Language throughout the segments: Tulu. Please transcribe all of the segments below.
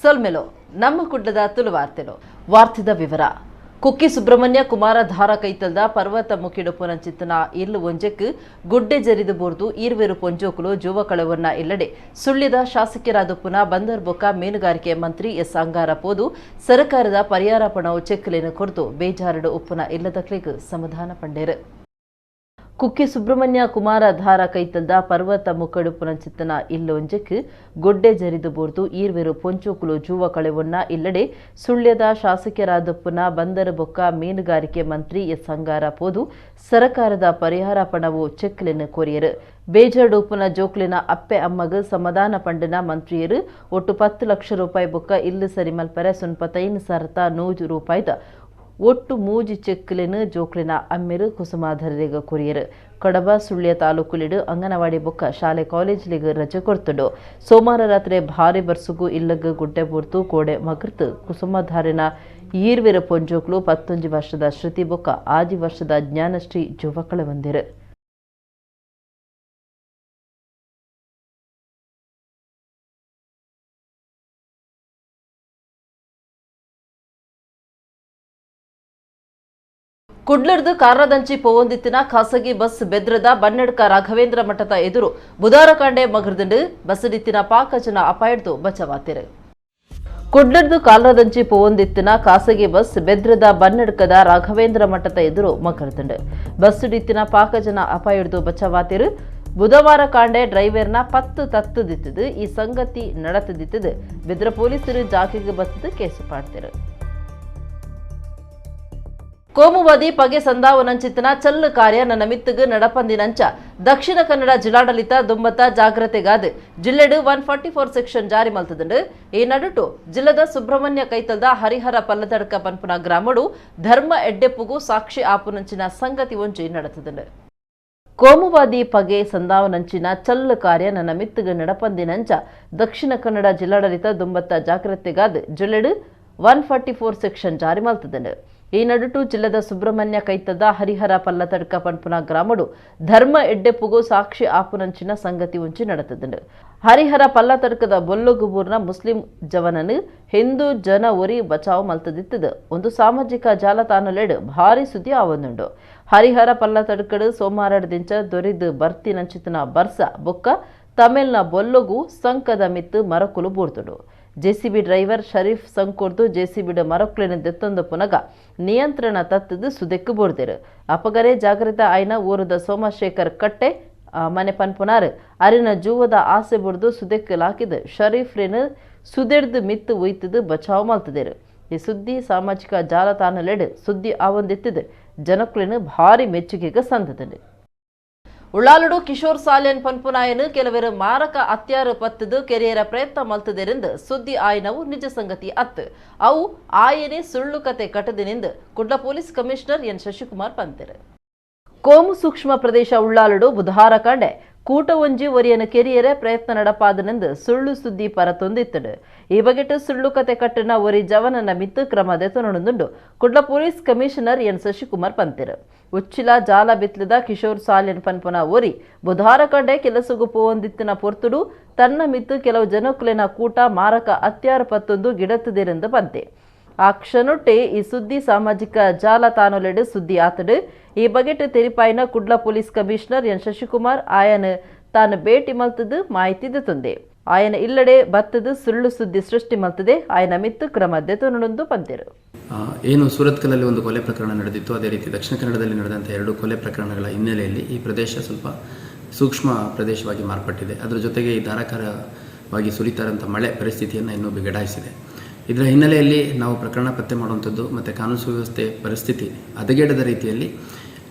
ಸೊಲ್ಮೆಲೋ ನಮ್ಮ ಕುಡ್ಲದ ತುಳು ವಾರ್ತೆಲು. ವಾರ್ತೆದ ವಿವರ. ಕುಕ್ಕಿ ಸುಬ್ರಹ್ಮಣ್ಯ ಕುಮಾರಧಾರ ಕೈತಲ್ದ ಪರ್ವತ ಮುಖಿಡು ಪುನಂಚಿತ್ತನ ಇಲ್ಲು ಒಂಜೆಕ್ ಗುಡ್ಡೆ ಜರಿದು ಬೋರ್ದು ಈರ್ವೆರು ಪೊಂಜೋಕುಲು ಜೂವ ಕಳೆವೊನ್ನ ಇಲ್ಲಡೆ ಸುಳ್ಯದ ಶಾಸಕೆರಾದುಪ್ಪುನ ಬಂದರ್ ಬೊಕ್ಕ ಮೀನುಗಾರಿಕೆ ಮಂತ್ರಿ ಎಸ್ ಅಂಗಾರ ಪೋದು ಸರಕಾರದ ಪರಿಹಾರ ಪಣವು ಚೆಕ್ಲೆನ್ ಕೊರ್ದು ಬೇಜಾರುಡು ಉಪ್ಪುನ ಇಲ್ಲದಕ್ಲೆಗ್ ಸಮಾಧಾನ ಪಂಡೆರು. ಕುಕ್ಕೆ ಸುಬ್ರಹ್ಮಣ್ಯ ಕುಮಾರಧಾರ ಕೈತಲ್ದ ಪರ್ವತ ಮುಕ್ಕಡು ಪುನಂಚಿತ್ತನ ಇಲ್ಲೊಂಜೆಕ್ ಗೊಡ್ಡೆ ಜರಿದು ಬೋರ್ದು ಈರ್ವೆರು ಪೊಂಚೋಕುಲು ಜೂವ ಕಳೆವೊನ್ನ ಇಲ್ಲಡೆ ಸುಳ್ಯದ ಶಾಸಕೆರಾದಪ್ಪುನ ಬಂದರ್ ಬೊಕ್ಕ ಮೀನುಗಾರಿಕೆ ಮಂತ್ರಿ ಎಸ್ ಅಂಗಾರ ಪೋದು ಸರಕಾರದ ಪರಿಹಾರ ಪಣವು ಚೆಕ್ಲೆನ್ ಕೊರಿಯೆರು. ಬೇಜಾರ್ಡ್ ಉಪ್ಪುನ ಜೋಕ್ಲೆನ ಅಪ್ಪೆ ಅಮ್ಮಗ್ ಸಮಾಧಾನ ಪಂಡಿನ ಮಂತ್ರಿಯರು ಒಟ್ಟು 10 ಲಕ್ಷ ರೂಪಾಯಿ ಬೊಕ್ಕ ಇಲ್ಲು ಸರಿ ಮಲ್ಪರೆ 55,100 ರೂಪಾಯಿದ ಒಟ್ಟು 3 ಚೆಕ್ಲೆನ್ ಜೋಕ್ಲೆನ ಅಮ್ಮೆರು ಕುಸುಮಾಧರರಿಗೆ ಕೊರಿಯರು. ಕಡಬ ಸುಳ್ಯ ತಾಲೂಕುಲಿಡು ಅಂಗನವಾಡಿ ಬೊಕ್ಕ ಶಾಲೆ ಕಾಲೇಜ್ಲಿಗ್ ರಜೆ ಕೊರ್ತುಂಡು. ಸೋಮವಾರ ರಾತ್ರಿ ಭಾರಿ ಬರ್ಸುಗು ಇಲ್ಲಗ್ ಗುಡ್ಡೆ ಬೋರ್ತು ಕೋಡೆ ಮಗರ್ತು ಕುಸುಮಾಧಾರಿನ ಈರ್ವೆರ ಪೊಂಜೋಕ್ಲು 11 ವರ್ಷದ ಶ್ರುತಿ ಬೊಕ್ಕ 6 ವರ್ಷದ ಜ್ಞಾನಶ್ರೀ ಜುವಕಳೆ ಬಂದಿರು. ಕುಡ್ಲರ್ದು ಕಾರ್ಲದಂಚಿ ಪೋವೊಂದಿತ್ತಿನ ಖಾಸಗಿ ಬಸ್ ಬೆದ್ರದ ಬನ್ನಡ್ಕ ರಾಘವೇಂದ್ರ ಮಠದ ಎದುರು ಬುಧಾರ ಕಾಂಡೆ ಮಗರ್ದಂಡು ಬಸ್ಡಿತ್ತಿನ ಪಾಕ ಜನ ಅಪಾಯಡ್ದು ಬಚಾವಾತಿರು. ಕುಡ್ಲರ್ದು ಕಾರ್ಲದಂಚಿ ಪೋವೊಂದಿತ್ತಿನ ಖಾಸಗಿ ಬಸ್ ಬೆದ್ರದ ಬನ್ನಡ್ಕದ ರಾಘವೇಂದ್ರ ಮಠದ ಎದುರು ಮಗರ್ದಂಡು ಬಸ್ಡಿತ್ತಿನ ಪಾಕ ಜನ ಅಪಾಯಡ್ದು ಬಚಾವಾತಿರು. ಬುಧವಾರ ಕಾಂಡೆ ಡ್ರೈವರ್ನ ಪತ್ತು ತತ್ತುದಿತ್ತದು ಈ ಸಂಗತಿ ನಡತದಿತ್ತದು ಬೆದ್ರ ಪೊಲೀಸರು ಜಾಕಿಗೆ ಬತ್ತದು ಕೇಸು ಪಾಡ್ತಿರು. ಕೋಮುವಾದಿ ಪಗೆ ಸಂದಾವನಂಚಿತನ ಚಲ್ಲು ಕಾರ್ಯ ನನ್ನ ಮಿತ್ತುಗು ನಡಪಂದಿನಂಚ ದಕ್ಷಿಣ ಕನ್ನಡ ಜಿಲ್ಲಾಡಳಿತ ದುಂಬತ್ತ ಜಾಗ್ರತೆಗಾದ ಜಿಲ್ಲೆಡು 144 ಸೆಕ್ಷನ್ ಜಾರಿ ಮಲ್ತದಂಡು. ಈ ನಡುಟು ಜಿಲ್ಲದ ಸುಬ್ರಹ್ಮಣ್ಯ ಕೈತಲ್ದ ಹರಿಹರ ಪಲ್ಲದಡ್ಕ ಪನ್ಪುನ ಗ್ರಾಮಡು ಧರ್ಮ ಎಡ್ಡೆಪ್ಪುಗು ಸಾಕ್ಷಿ ಆಪುನಂಚಿನ ಸಂಗತಿ ಒಂಜಿ ನಡತದಂಡು. ಕೋಮುವಾದಿ ಪಗೆ ಸಂದಾವನಂಚಿನ ಚಲ್ಲು ಕಾರ್ಯ ನನ್ನ ಮಿತ್ತುಗು ನಡಪಂದಿನಂಚ ದಕ್ಷಿಣ ಕನ್ನಡ ಜಿಲ್ಲಾಡಳಿತ ದುಂಬತ್ತ ಜಾಗ್ರತೆಗಾದ ಜಿಲ್ಲೆಡು 144 ಸೆಕ್ಷನ್ ಜಾರಿ ಮಲ್ತದಂಡು. ಈ ನಡುಟು ಜಿಲ್ಲದ ಸುಬ್ರಹ್ಮಣ್ಯ ಕೈತದ ಹರಿಹರ ಪಲ್ಲತಡ್ಕ ಪನ್ಪುನ ಗ್ರಾಮಡು ಧರ್ಮ ಎಡ್ಡೆಪ್ಪುಗು ಸಾಕ್ಷಿ ಆಪುನಂಚಿನ ಸಂಗತಿ ಒಂಚಿ ನಡತದಂಡು. ಹರಿಹರ ಪಲ್ಲತಡ್ಕದ ಬೊಲ್ಲುಗುಬೂರ್ನ ಮುಸ್ಲಿಂ ಜವನನು ಹಿಂದೂ ಜನ ಒರಿ ಬಚಾವ್ ಮಲ್ತದಿತ್ತದು ಒಂದು ಸಾಮಾಜಿಕ ಜಾಲತಾಣಲೆಡು ಭಾರಿ ಸುದ್ದಿ ಆವೊಂದುಂಡು. ಹರಿಹರ ಪಲ್ಲತಡ್ಕಡು ಸೋಮವಾರದಿಂಚ ದೊರಿದು ಬರ್ತಿನಂಚಿತನ ಬರ್ಸ ಬೊಕ್ಕ ತಮಿಳ್ನ ಬೊಲ್ಲುಗು ಸಂಕದ ಮಿತ್ತು ಮರಕುಲು ಬೂರ್ತುಂಡು. ಜೆಸಿಬಿ ಡ್ರೈವರ್ ಶರೀಫ್ ಸಂಕೋರ್ದು ಜೆಸಿಬಿಡ ಮರಕ್ಲೆನ ದೆತ್ತೊಂದು ಪುನಗ ನಿಯಂತ್ರಣ ತತ್ತದು ಸುದೆಕ್ಕು ಬೋರ್ದಿರು. ಅಪಗರೆ ಜಾಗೃತ ಆಯ್ನ ಊರದ ಸೋಮಶೇಖರ್ ಕಟ್ಟೆ ಮನೆ ಪನ್ಪುನಾರು ಅರಿನ ಜೂವದ ಆಸೆ ಬುಡ್ದು ಸುದೆಕ್ಕು ಲಾಕಿದು ಶರೀಫ್ರೇನು ಸುದೆಡ್ದು ಮಿತ್ತು ಒಯ್ತದು ಬಚಾವ್ ಮಲ್ತದಿರು. ಈ ಸುದ್ದಿ ಸಾಮಾಜಿಕ ಜಾಲತಾಣಲೆಡು ಸುದ್ದಿ ಆವೊಂದಿತ್ತದು ಜನಕ್ಲೆನು ಭಾರಿ ಮೆಚ್ಚುಗೆಗೆ ಸಂದದಂಡು. ಉಳ್ಳಾಲುಡು ಕಿಶೋರ್ ಸಾಲ್ಯನ್ ಪನ್ಪುನಾಯನು ಕೆಲವರು ಮಾರಕ ಅತ್ಯಾರು ಪತ್ತದು ಕೆರಿಯರ ಪ್ರಯತ್ನ ಮಲ್ತದೆರೆಂದು ಸುದ್ದಿ ಆಯ್ನವು ನಿಜ ಸಂಗತಿ ಅತ್ತು ಅವು ಆಯನೆ ಸುಳ್ಳು ಕತೆ ಕಟದಿನಿಂದ Kudla police commissioner N Shashikumar ಪಂತೆರು. ಕೋಮು ಸೂಕ್ಷ್ಮ ಪ್ರದೇಶ ಉಳ್ಳಾಲುಡು ಬುಧವಾರ ಕಂಡೆ ಕೂಟ ಒಂಜಿ ಒರಿಯನ ಕೆರಿಯರೆ ಪ್ರಯತ್ನ ನಡಪಾದನೆಂದು ಸುಳ್ಳು ಸುದ್ದಿ ಪರತೊಂದಿತ್ತಡು. ಈ ಬಗೆಟ್ ಸುಳ್ಳು ಕತೆ ಕಟ್ಟನ ಒರಿ ಜವನನ ಮಿತ್ತು ಕ್ರಮ ದೆತೊನೊಂದುಂಡು Kudla police commissioner N Shashikumar ಪಂತೆರು. Uchila ಜಾಲ ಬಿತ್ಲದ ಕಿಶೋರ್ ಸಾಲ್ಯನ್ ಪನ್ಪುನ ಒರಿ ಬುಧವಾರ ಕಂಡೆ ಕೆಲಸಗು ಪೋವೊಂದಿತ್ತಿನ ಪೊರ್ತುಡು ತನ್ನ ಮಿತ್ತು ಕೆಲವು ಜನಕುಲೆನ ಕೂಟ ಮಾರಕ ಅತ್ಯಾರ ಪತ್ತೊಂದು ಗಿಡತ್ತದಿರೆಂದು ಪಂತೆ. ಆ ಕ್ಷಣೊಟ್ಟೆ ಈ ಸುದ್ದಿ ಸಾಮಾಜಿಕ ಜಾಲತಾಣಲೆಡು ಸುದ್ದಿ ಆತಡು. ಈ ಬಗೆಟ್ ತೆರಿಪಾಯಿನ Kudla police commissioner N Shashikumar ಆಯನ ತಾನು ಭೇಟಿ ಮಲ್ತದು ಮಾಹಿತಿ ದೆತೊಂದೆ. ಆಯನ ಇಲ್ಲಡೆ ಬತ್ತದು ಸುಳ್ಳು ಸುದ್ದಿ ಸೃಷ್ಟಿ ಮಲ್ತದೆ ಆಯನ ಮಿತ್ತು ಕ್ರಮ ದೆತೊನೊಂದು ಪಂತೆರು. ಏನು ಸೂರತ್ಕಲಲ್ಲಿ ಒಂದು ಕೊಲೆ ಪ್ರಕರಣ ನಡೆದಿತ್ತು, ಅದೇ ರೀತಿ ದಕ್ಷಿಣ ಕನ್ನಡದಲ್ಲಿ ನಡೆದಂಥ 2 ಕೊಲೆ ಪ್ರಕರಣಗಳ ಹಿನ್ನೆಲೆಯಲ್ಲಿ ಈ ಪ್ರದೇಶ ಸ್ವಲ್ಪ ಸೂಕ್ಷ್ಮ ಪ್ರದೇಶವಾಗಿ ಮಾರ್ಪಟ್ಟಿದೆ. ಅದರ ಜೊತೆಗೆ ಈ ಧಾರಾಕಾರವಾಗಿ ಸುರಿತಾರಂಥ ಮಳೆ ಪರಿಸ್ಥಿತಿಯನ್ನು ಇನ್ನೂ ಬಿಗಡಾಯಿಸಿದೆ. ಇದರ ಹಿನ್ನೆಲೆಯಲ್ಲಿ ನಾವು ಪ್ರಕರಣ ಪತ್ತೆ ಮಾಡುವಂಥದ್ದು ಮತ್ತು ಕಾನೂನು ಸುವ್ಯವಸ್ಥೆ ಪರಿಸ್ಥಿತಿ ಹದಗೆಡದ ರೀತಿಯಲ್ಲಿ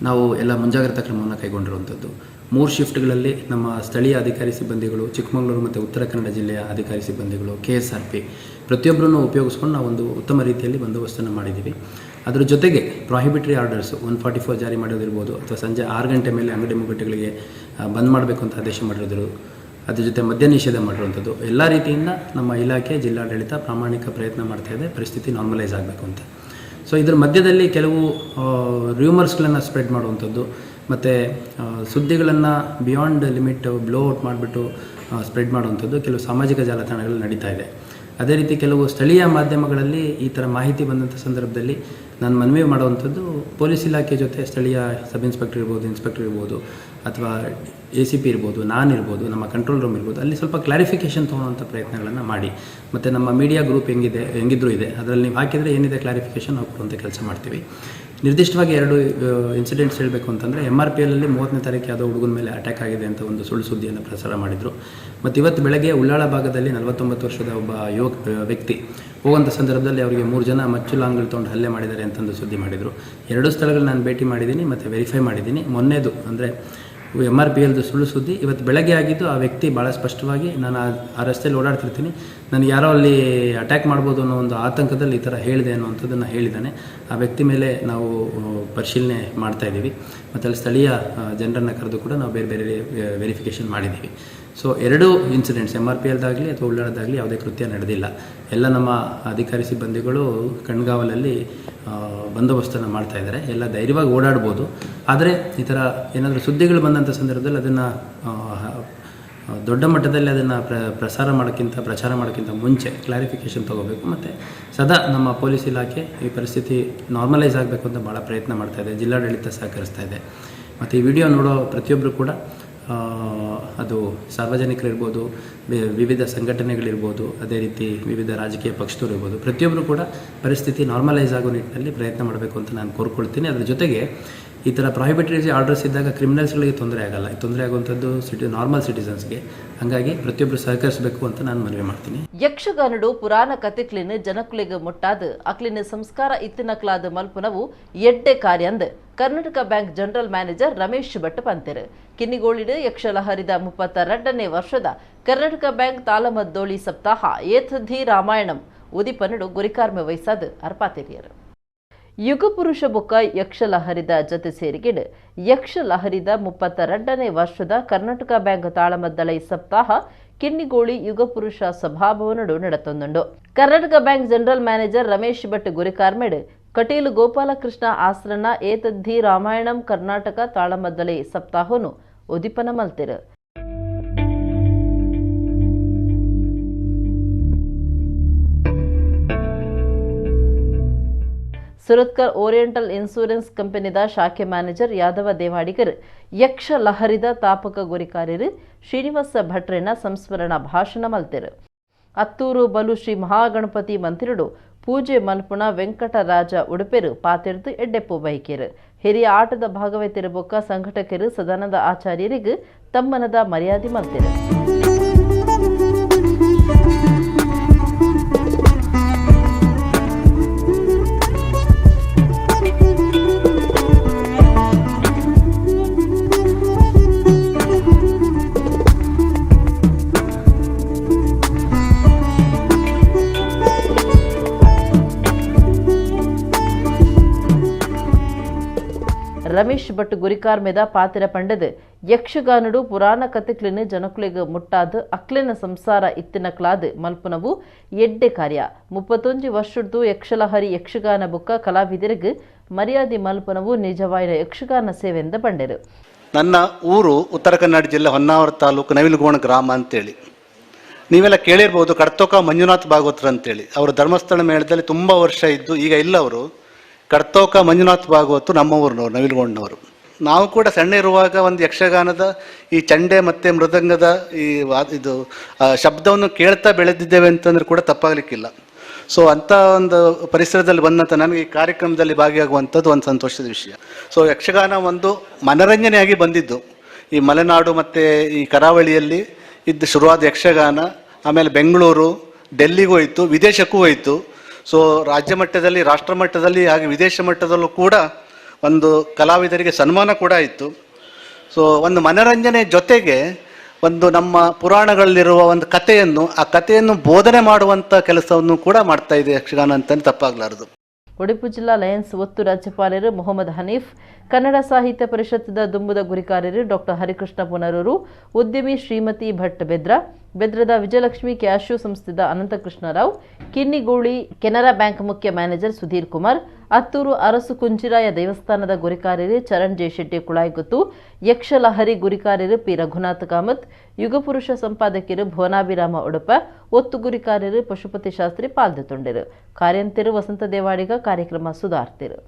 ನಾವು ಎಲ್ಲ ಮುಂಜಾಗ್ರತಾ ಕ್ರಮವನ್ನು ಕೈಗೊಂಡಿರುವಂಥದ್ದು. 3 ಶಿಫ್ಟ್ಗಳಲ್ಲಿ ನಮ್ಮ ಸ್ಥಳೀಯ ಅಧಿಕಾರಿ ಸಿಬ್ಬಂದಿಗಳು, ಚಿಕ್ಕಮಗಳೂರು ಮತ್ತು ಉತ್ತರ ಕನ್ನಡ ಜಿಲ್ಲೆಯ ಅಧಿಕಾರಿ ಸಿಬ್ಬಂದಿಗಳು, KSRP ಪ್ರತಿಯೊಬ್ಬರನ್ನು ಉಪಯೋಗಿಸ್ಕೊಂಡು ನಾವು ಒಂದು ಉತ್ತಮ ರೀತಿಯಲ್ಲಿ ಬಂದೋಬಸ್ತನ್ನು ಮಾಡಿದ್ದೀವಿ. ಅದರ ಜೊತೆಗೆ ಪ್ರಾಹಿಬಿಟರಿ ಆರ್ಡರ್ಸು 144 ಜಾರಿ ಮಾಡೋದಿರ್ಬೋದು, ಅಥವಾ ಸಂಜೆ 6 ಗಂಟೆ ಮೇಲೆ ಅಂಗಡಿ ಮುಗ್ಗಟ್ಟುಗಳಿಗೆ ಬಂದ್ ಮಾಡಬೇಕು ಅಂತ ಆದೇಶ ಮಾಡಿರೋದು, ಅದ್ರ ಜೊತೆ ಮದ್ಯ ನಿಷೇಧ ಮಾಡಿರುವಂಥದ್ದು, ಎಲ್ಲ ರೀತಿಯಿಂದ ನಮ್ಮ ಇಲಾಖೆ ಜಿಲ್ಲಾಡಳಿತ ಪ್ರಾಮಾಣಿಕ ಪ್ರಯತ್ನ ಮಾಡ್ತಾಯಿದೆ ಪರಿಸ್ಥಿತಿ ನಾರ್ಮಲೈಸ್ ಆಗಬೇಕು ಅಂತ. ಸೊ ಇದರ ಮಧ್ಯದಲ್ಲಿ ಕೆಲವು ರ್ಯೂಮರ್ಸ್ಗಳನ್ನು ಸ್ಪ್ರೆಡ್ ಮಾಡುವಂಥದ್ದು ಮತ್ತು ಸುದ್ದಿಗಳನ್ನು ಬಿಯಾಂಡ್ ಲಿಮಿಟ್ ಬ್ಲೋ ಔಟ್ ಮಾಡಿಬಿಟ್ಟು ಸ್ಪ್ರೆಡ್ ಮಾಡುವಂಥದ್ದು ಕೆಲವು ಸಾಮಾಜಿಕ ಜಾಲತಾಣಗಳಲ್ಲಿ ನಡೀತಾ ಇದೆ. ಅದೇ ರೀತಿ ಕೆಲವು ಸ್ಥಳೀಯ ಮಾಧ್ಯಮಗಳಲ್ಲಿ ಈ ಥರ ಮಾಹಿತಿ ಬಂದಂಥ ಸಂದರ್ಭದಲ್ಲಿ ನಾನು ಮನವಿ ಮಾಡುವಂಥದ್ದು, ಪೊಲೀಸ್ ಇಲಾಖೆ ಜೊತೆ ಸ್ಥಳೀಯ ಸಬ್ ಇನ್ಸ್ಪೆಕ್ಟರ್ ಇರ್ಬೋದು, ಇನ್ಸ್ಪೆಕ್ಟರ್ ಇರ್ಬೋದು, ಅಥವಾ ಎಸಿಪಿ ಇರ್ಬೋದು, ನಾನು ಇರ್ಬೋದು, ನಮ್ಮ ಕಂಟ್ರೋಲ್ ರೂಮ್ ಇರ್ಬೋದು, ಅಲ್ಲಿ ಸ್ವಲ್ಪ ಕ್ಲಾರಿಫಿಕೇಷನ್ ತೊಗೊಳ್ಳೋಂಥ ಪ್ರಯತ್ನಗಳನ್ನು ಮಾಡಿ. ಮತ್ತು ನಮ್ಮ ಮೀಡಿಯಾ ಗ್ರೂಪ್ ಹೆಂಗಿದ್ರೂ ಇದೆ, ಅದರಲ್ಲಿ ನೀವು ಹಾಕಿದರೆ ಏನಿದೆ ಕ್ಲಾರಿಫಿಕೇಷನ್ ನಾವು ಕೊಡುವಂಥ ಕೆಲಸ ಮಾಡ್ತೀವಿ. ನಿರ್ದಿಷ್ಟವಾಗಿ 2 ಇನ್ಸಿಡೆಂಟ್ಸ್ ಹೇಳಬೇಕು ಅಂತಂದರೆ, ಎಮ್ಆರ್ಪಿಎಲ್ಲಲ್ಲಿ 30ನೇ ತಾರೀಕು ಯಾವುದೋ ಹುಡುಗನ ಮೇಲೆ ಅಟ್ಯಾಕ್ ಆಗಿದೆ ಅಂತ ಒಂದು ಸುಳ್ಳು ಸುದ್ದಿಯನ್ನು ಪ್ರಸಾರ ಮಾಡಿದರು. ಮತ್ತು ಇವತ್ತು ಬೆಳಗ್ಗೆ ಉಳ್ಳಾಳ ಭಾಗದಲ್ಲಿ 49 ವರ್ಷದ ಒಬ್ಬ ಯುವಕ ವ್ಯಕ್ತಿ ಹೋಗುವಂಥ ಸಂದರ್ಭದಲ್ಲಿ ಅವರಿಗೆ 3 ಜನ ಮಚ್ಚುಲಾಂಗಳು ತೊಗೊಂಡು ಹಲ್ಲೆ ಮಾಡಿದ್ದಾರೆ ಅಂತಂದು ಸುದ್ದಿ ಮಾಡಿದರು. 2 ಸ್ಥಳಗಳು ನಾನು ಭೇಟಿ ಮಾಡಿದ್ದೀನಿ ಮತ್ತು ವೆರಿಫೈ ಮಾಡಿದ್ದೀನಿ. ಮೊನ್ನೆದು ಅಂದರೆ ಎಮ್ಆರ್ಪಿಎಲ್ದು ಸುಳ್ಳು ಸುದ್ದಿ ಇವತ್ತು ಬೆಳಗ್ಗೆ ಆಗಿದ್ದು, ಆ ವ್ಯಕ್ತಿ ಭಾಳ ಸ್ಪಷ್ಟವಾಗಿ ನಾನು ಆ ರಸ್ತೆಯಲ್ಲಿ ಓಡಾಡ್ತಿರ್ತೀನಿ, ನಾನು ಯಾರೋ ಅಲ್ಲಿ ಅಟ್ಯಾಕ್ ಮಾಡ್ಬೋದು ಅನ್ನೋ ಒಂದು ಆತಂಕದಲ್ಲಿ ಈ ಥರ ಹೇಳಿದೆ ಅನ್ನುವಂಥದ್ದನ್ನು ಹೇಳಿದ್ದಾನೆ. ಆ ವ್ಯಕ್ತಿ ಮೇಲೆ ನಾವು ಪರಿಶೀಲನೆ ಮಾಡ್ತಾಯಿದ್ದೀವಿ ಮತ್ತು ಅಲ್ಲಿ ಸ್ಥಳೀಯ ಜನರನ್ನು ಕರೆದು ಕೂಡ ನಾವು ಬೇರೆ ಬೇರೆ ವೆರಿಫಿಕೇಷನ್ ಮಾಡಿದ್ದೀವಿ. 2 ಇನ್ಸಿಡೆಂಟ್ಸ್ ಎಮ್ಆರ್ಪಿಎಲ್ದಾಗಲಿ ಅಥವಾ ಉಳ್ಳಾಳದಾಗಲಿ ಯಾವುದೇ ಕೃತ್ಯ ನಡೆದಿಲ್ಲ. ಎಲ್ಲ ನಮ್ಮ ಅಧಿಕಾರಿ ಸಿಬ್ಬಂದಿಗಳು ಕಣ್ಗಾವಲಲ್ಲಿ ಬಂದೋಬಸ್ತನ್ನು ಮಾಡ್ತಾಯಿದ್ದಾರೆ. ಎಲ್ಲ ಧೈರ್ಯವಾಗಿ ಓಡಾಡ್ಬೋದು. ಆದರೆ ಈ ಥರ ಏನಾದರೂ ಸುದ್ದಿಗಳು ಬಂದಂಥ ಸಂದರ್ಭದಲ್ಲಿ ಅದನ್ನು ದೊಡ್ಡ ಮಟ್ಟದಲ್ಲಿ ಅದನ್ನು ಪ್ರಸಾರ ಮಾಡೋಕ್ಕಿಂತ ಪ್ರಚಾರ ಮಾಡೋಕ್ಕಿಂತ ಮುಂಚೆ ಕ್ಲಾರಿಫಿಕೇಷನ್ ತೊಗೋಬೇಕು. ಮತ್ತು ಸದಾ ನಮ್ಮ ಪೊಲೀಸ್ ಇಲಾಖೆ ಈ ಪರಿಸ್ಥಿತಿ ನಾರ್ಮಲೈಸ್ ಆಗಬೇಕು ಅಂತ ಭಾಳ ಪ್ರಯತ್ನ ಮಾಡ್ತಾಯಿದೆ, ಜಿಲ್ಲಾಡಳಿತ ಸಹಕರಿಸ್ತಾ ಇದೆ. ಮತ್ತು ಈ ವಿಡಿಯೋ ನೋಡೋ ಪ್ರತಿಯೊಬ್ಬರು ಕೂಡ ಅದು ಸಾರ್ವಜನಿಕರಿರ್ಬೋದು, ವಿವಿಧ ಸಂಘಟನೆಗಳಿರ್ಬೋದು, ಅದೇ ರೀತಿ ವಿವಿಧ ರಾಜಕೀಯ ಪಕ್ಷದವರು ಇರ್ಬೋದು, ಪ್ರತಿಯೊಬ್ಬರು ಕೂಡ ಪರಿಸ್ಥಿತಿ ನಾರ್ಮಲೈಸ್ ಆಗೋ ನಿಟ್ಟಿನಲ್ಲಿ ಪ್ರಯತ್ನ ಮಾಡಬೇಕು ಅಂತ ನಾನು ಕೋರ್ಕೊಳ್ತೀನಿ. ಅದ್ರ ಜೊತೆಗೆ ಈ ಥರ ಪ್ರಾಹಿಬಿಟರಿ ಆರ್ಡರ್ಸ್ ಇದ್ದಾಗ ಕ್ರಿಮಿನಲ್ಸ್ಗಳಿಗೆ ತೊಂದರೆ ಆಗಲ್ಲ, ತೊಂದರೆ ಆಗುವಂಥದ್ದು ನಾರ್ಮಲ್ ಸಿಟಿಸನ್ಸ್ಗೆ. ಹಾಗಾಗಿ ಪ್ರತಿಯೊಬ್ಬರು ಸಹಕರಿಸಬೇಕು ಅಂತ ನಾನು ಮನವಿ ಮಾಡ್ತೀನಿ. ಯಕ್ಷಗಾನಡು ಪುರಾಣ ಕತೆಕ್ಲಿನ ಜನಕುಲಿಗೆ ಮುಟ್ಟಾದ ಅಕ್ಲಿನ ಸಂಸ್ಕಾರ ಇತ್ತಿನಕ್ಲಾದ ಮಲ್ಪುನವು ಎಡ್ಡೆ ಕಾರ್ಯಂದ್ Karnataka bank general manager Ramesh Bhat ಪಂತೆರು. ಕಿನ್ನಿಗೋಳಿಡು ಯಕ್ಷಲಹರಿದ 32ನೇ ವರ್ಷದ ಕರ್ನಾಟಕ ಬ್ಯಾಂಕ್ ತಾಲಮದ್ದೋಳಿ ಸಪ್ತಾಹ ಏತಧಿ ರಾಮಾಯಣಂ ಉದಿಪನಡು ಗುರಿಕಾರ್ಮೆ ವಹಿಸಾದ ಅರ್ಪಾತೆರಿಯರು. ಯುಗಪುರುಷ ಬೊಕ್ಕ ಯಕ್ಷಲಹರಿದ ಜತೆ ಸೇರಿಗೆಡು ಯಕ್ಷಲಹರಿದ 32ನೇ ವರ್ಷದ ಕರ್ನಾಟಕ ಬ್ಯಾಂಕ್ ತಾಳಮದ್ದಳೆ ಸಪ್ತಾಹ Kinnigoli ಯುಗಪುರುಷ ಸಭಾಭವನಡು ನಡೆತೊಂದುಂಡು. Karnataka bank general manager Ramesh Bhat ಗುರಿಕಾರ್ಮೆಡ್ Kateel Gopalakrishna Asranna ಏತದ್ಧಿ Ramayanam Karnataka Talamaddale ಸಪ್ತಾಹನು ಉದಿಪನ ಮಲ್ತಿರು. ಸುರತ್ಕಲ್ ಓರಿಯೆಂಟಲ್ ಇನ್ಸೂರೆನ್ಸ್ ಕಂಪನಿದ ಶಾಖೆ ಮ್ಯಾನೇಜರ್ ಯಾದವ ದೇವಾಡಿಗರ್ ಯಕ್ಷ ಲಹರಿದ ತಾಪಕ ಗುರಿಕಾರ್ಯರು ಶ್ರೀನಿವಾಸ ಭಟ್ರೆನ ಸಂಸ್ಮರಣ ಭಾಷಣ ಮಲ್ತೆರು. ಅತ್ತೂರು ಬಲು ಶ್ರೀ ಮಹಾಗಣಪತಿ ಮಂತಿರುಡು ಪೂಜೆ ಮಲ್ಪುಣ ವೆಂಕಟರಾಜ ಉಡುಪೆರು ಪಾತಿರ್ದು ಎಡ್ಡೆಪ್ಪು ಬೈಕೇರು. ಹಿರಿಯ ಆಟದ ಭಾಗವಹಿತಿರು ಬೊಕ್ಕ ಸಂಘಟಕರು ಸದಾನಂದ ಆಚಾರ್ಯರಿಗೆ ತಮ್ಮನದ ಮರ್ಯಾದೆ ಮಲ್ತೆರು. ರಮೇಶ್ ಭಟ್ ಗುರಿಕಾರ್ ಮೇದ ಪಾತಿರ ಪಂಡದು ಯಕ್ಷಗಾನಡು ಪುರಾಣ ಕತೆಕ್ಲಿನ ಜನಕುಲಿಗ ಮುಟ್ಟಾದ ಅಕ್ಲಿನ ಸಂಸಾರ ಇತ್ತಿನಕ್ಲಾದ ಮಲ್ಪುನವು ಎಡ್ಡೆ ಕಾರ್ಯ. 31 ವರ್ಷದ್ದು ಯಕ್ಷಲಹರಿ ಯಕ್ಷಗಾನ ಬುಕ್ಕ ಕಲಾವಿದರಿಗೆ ಮರ್ಯಾದೆ ಮಲ್ಪುನವು ನಿಜವಾದ ಯಕ್ಷಗಾನ ಸೇವೆಂದ ಬಂಡೆರು. ನನ್ನ ಊರು ಉತ್ತರ ಕನ್ನಡ ಜಿಲ್ಲೆ ಹೊನ್ನಾವರ ತಾಲೂಕು ನವಿಲುಗೋಣ ಗ್ರಾಮ ಅಂತೇಳಿ. ನೀವೆಲ್ಲ ಕೇಳಿರ್ಬೋದು, ಕಡ್ತೋಕ ಮಂಜುನಾಥ್ ಭಾಗವತರು ಅಂತೇಳಿ. ಅವರು ಧರ್ಮಸ್ಥಳ ಮೇಳದಲ್ಲಿ ತುಂಬ ವರ್ಷ ಇದ್ದು ಈಗ ಇಲ್ಲ ಅವರು. ಕಡ್ತೋಕ ಮಂಜುನಾಥ್ ಭಾಗವತರು ನಮ್ಮ ಊರಿನವರು, ನವಿಲುಗೊಂಡನವರು. ನಾವು ಕೂಡ ಸಣ್ಣ ಇರುವಾಗ ಒಂದು ಯಕ್ಷಗಾನದ ಈ ಚಂಡೆ ಮತ್ತು ಮೃದಂಗದ ಈ ಇದು ಶಬ್ದವನ್ನು ಕೇಳ್ತಾ ಬೆಳೆದಿದ್ದೇವೆ ಅಂತಂದ್ರೆ ಕೂಡ ತಪ್ಪಾಗಲಿಕ್ಕಿಲ್ಲ. ಸೊ ಅಂಥ ಒಂದು ಪರಿಸರದಲ್ಲಿ ಬಂದಂಥ ನನಗೆ ಈ ಕಾರ್ಯಕ್ರಮದಲ್ಲಿ ಭಾಗಿಯಾಗುವಂಥದ್ದು ಒಂದು ಸಂತೋಷದ ವಿಷಯ. ಸೊ ಯಕ್ಷಗಾನ ಒಂದು ಮನರಂಜನೆಯಾಗಿ ಬಂದಿದ್ದು ಈ ಮಲೆನಾಡು ಮತ್ತು ಈ ಕರಾವಳಿಯಲ್ಲಿ ಇದ್ದು ಶುರುವಾದ ಯಕ್ಷಗಾನ ಆಮೇಲೆ ಬೆಂಗಳೂರು, ಡೆಲ್ಲಿಗೂ ಹೋಯಿತು, ವಿದೇಶಕ್ಕೂ ಹೋಯಿತು. ಸೊ ರಾಜ್ಯ ಮಟ್ಟದಲ್ಲಿ, ರಾಷ್ಟ್ರ ಮಟ್ಟದಲ್ಲಿ ಹಾಗೆ ವಿದೇಶ ಮಟ್ಟದಲ್ಲೂ ಕೂಡ ಒಂದು ಕಲಾವಿದರಿಗೆ ಸನ್ಮಾನ ಕೂಡ ಇತ್ತು. ಸೊ ಒಂದು ಮನರಂಜನೆ ಜೊತೆಗೆ ಒಂದು ನಮ್ಮ ಪುರಾಣಗಳಲ್ಲಿರುವ ಒಂದು ಕಥೆಯನ್ನು, ಆ ಕಥೆಯನ್ನು ಬೋಧನೆ ಮಾಡುವಂಥ ಕೆಲಸವನ್ನು ಕೂಡ ಮಾಡ್ತಾ ಇದೆ ಯಕ್ಷಗಾನ ಅಂತಲೇ ತಪ್ಪಾಗಲಾರದು. ಉಡುಪಿ ಜಿಲ್ಲಾ ಲಯನ್ಸ್ ಒತ್ತು ರಾಜ್ಯಪಾಲರು ಮೊಹಮ್ಮದ್ ಹನೀಫ್, Kannada Sahitya ಪರಿಷತ್ದ ದುಂಬುದ ಗುರಿಕಾರರು ಡಾಕ್ಟರ್ ಹರಿಕೃಷ್ಣ ಪುನರೂರು, ಉದ್ಯಮಿ ಶ್ರೀಮತಿ ಭಟ್ ಬೆದ್ರ, ಬೆದ್ರದ ವಿಜಯಲಕ್ಷ್ಮಿ ಕ್ಯಾಶ್ಯೂ ಸಂಸ್ಥೆದ ಅನಂತಕೃಷ್ಣರಾವ್, ಕಿನ್ನಿಗೋಳಿ ಕೆನರಾ ಬ್ಯಾಂಕ್ ಮುಖ್ಯ ಮ್ಯಾನೇಜರ್ ಸುಧೀರ್ ಕುಮಾರ್, ಅತ್ತೂರು ಅರಸು ಕುಂಚಿರಾಯ ದೇವಸ್ಥಾನದ ಗುರಿಕಾರ್ಯರು ಚರಣ್ ಜೆ ಶೆಟ್ಟಿ ಕುಳಾಯಿಗುತ್ತು, ಯಕ್ಷಲಹರಿ ಗುರಿಕಾರ್ಯರು ಪಿ ರಘುನಾಥ ಕಾಮತ್, ಯುಗಪುರುಷ ಸಂಪಾದಕರು ಭುವನಾಭಿರಾಮ ಉಡುಪ, ಒತ್ತು ಗುರಿಕಾರ್ಯರು ಪಶುಪತಿ ಶಾಸ್ತ್ರಿ ಪಾಲ್ದೆತೊಂಡರು. ಕಾರ್ಯಂತೆರು ವಸಂತ ದೇವಾಡಿಗ ಕಾರ್ಯಕ್ರಮ ಸುಧಾರ್ತಿರು.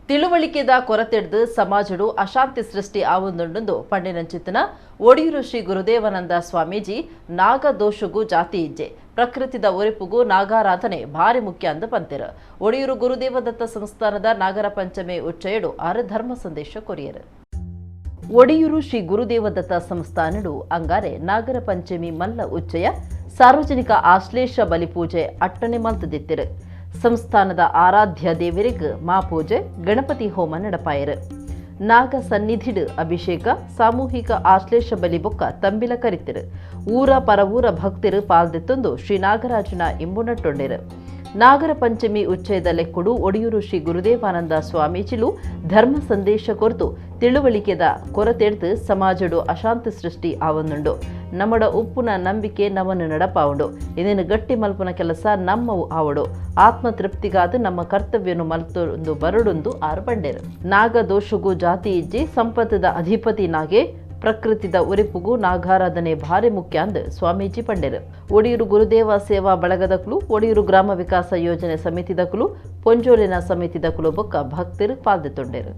ತಿಳುವಳಿಕೆದ ಕೊರತೆಡ್ದು ಸಮಾಜಡು ಅಶಾಂತಿ ಸೃಷ್ಟಿ ಆವೊಂದುಂಡು ಪಂಡಿನಂಚಿತನ ಒಡಿಯೂರು ಶ್ರೀ ಗುರುದೇವಾನಂದ ಸ್ವಾಮೀಜಿ ನಾಗದೋಷಗೂ ಜಾತಿ ಇಜ್ಜೆ, ಪ್ರಕೃತಿದ ಒರಿಪುಗೂ ನಾಗಾರಾಧನೆ ಭಾರಿ ಮುಖ್ಯ ಅಂದು ಪಂತೆರು. ಒಡಿಯೂರು ಗುರುದೇವದತ್ತ ಸಂಸ್ಥಾನದ ನಾಗರ ಪಂಚಮಿ ಉಚ್ಚಯಡು ಆರು ಧರ್ಮ ಸಂದೇಶ ಕೊರಿಯರು. ಒಡಿಯೂರು ಶ್ರೀ ಗುರುದೇವದತ್ತ ಸಂಸ್ಥಾನಡು ಅಂಗಾರೆ ನಾಗರ ಪಂಚಮಿ ಮಲ್ಲ ಉಚ್ಚಯ ಸಾರ್ವಜನಿಕ ಆಶ್ಲೇಷ ಬಲಿಪೂಜೆ ಅಟ್ಟಣೆ ಮಲ್ತದಿತ್ತಿರು. ಸಂಸ್ಥಾನದ ಆರಾಧ್ಯ ದೇವರಿಗೆ ಮಾಪೂಜೆ ಗಣಪತಿ ಹೋಮ ನಡಪಾಯರು. ನಾಗ ಸನ್ನಿಧಿಡು ಅಭಿಷೇಕ ಸಾಮೂಹಿಕ ಆಶ್ಲೇಷ ಬಲಿ ಬೊಕ್ಕ ತಂಬಿಲ ಕರಿತಿರು. ಊರ ಪರವೂರ ಭಕ್ತರು ಪಾಲ್ದೆತ್ತೊಂದು ಶ್ರೀ ನಾಗರಾಜನ ಇಂಬು ನಟ್ಟೊಂಡಿರು. ನಾಗರ ಪಂಚಮಿ ಉಚ್ಚಯದ ಲೆಕ್ಕುಡು ಒಡಿಯೂರು ಶ್ರೀ ಗುರುದೇವಾನಂದ ಸ್ವಾಮೀಜಿಲು ಧರ್ಮ ಸಂದೇಶ ಕೊರ್ತು ತಿಳುವಳಿಕೆದ ಕೊರತೆಡ್ದು ಸಮಾಜಡು ಅಶಾಂತಿ ಸೃಷ್ಟಿ ಆವೊಂದುಂಡು. ನಮ್ಮಡ ಉಪ್ಪುನ ನಂಬಿಕೆ ನಮ್ಮನ್ನು ನಡಪಾವುಂಡು. ಇದನ್ನು ಗಟ್ಟಿ ಮಲ್ಪುನ ಕೆಲಸ ನಮ್ಮವು ಆವಡು. ಆತ್ಮತೃಪ್ತಿಗಾದ ನಮ್ಮ ಕರ್ತವ್ಯನು ಮಲ್ತೊಂದು ಬರಡೊಂದು ಆರು ಬಂಡೇರು. ನಾಗದೋಷಗೂ ಜಾತಿ ಇಜ್ಜಿ, ಸಂಪತ್ತದ ಅಧಿಪತಿ ನಾಗೆ, ಪ್ರಕೃತಿದ ಉರಿಪುಗೂ ನಾಗಾರಾಧನೆ ಭಾರಿ ಮುಖ್ಯ ಅಂದ್ ಸ್ವಾಮೀಜಿ ಪಂಡೆರು. ಒಡಿಯೂರು ಗುರುದೇವ ಸೇವಾ ಬಳಗದಕುಲು, ಒಡಿಯೂರು ಗ್ರಾಮ ವಿಕಾಸ ಯೋಜನೆ ಸಮಿತಿದಕುಲು, ಪೊಂಜೋಲಿನ ಸಮಿತಿದಕುಲು ಬೊಕ್ಕ ಭಕ್ತರು ಪಾಲ್ದೆತೊಂಡೆರು.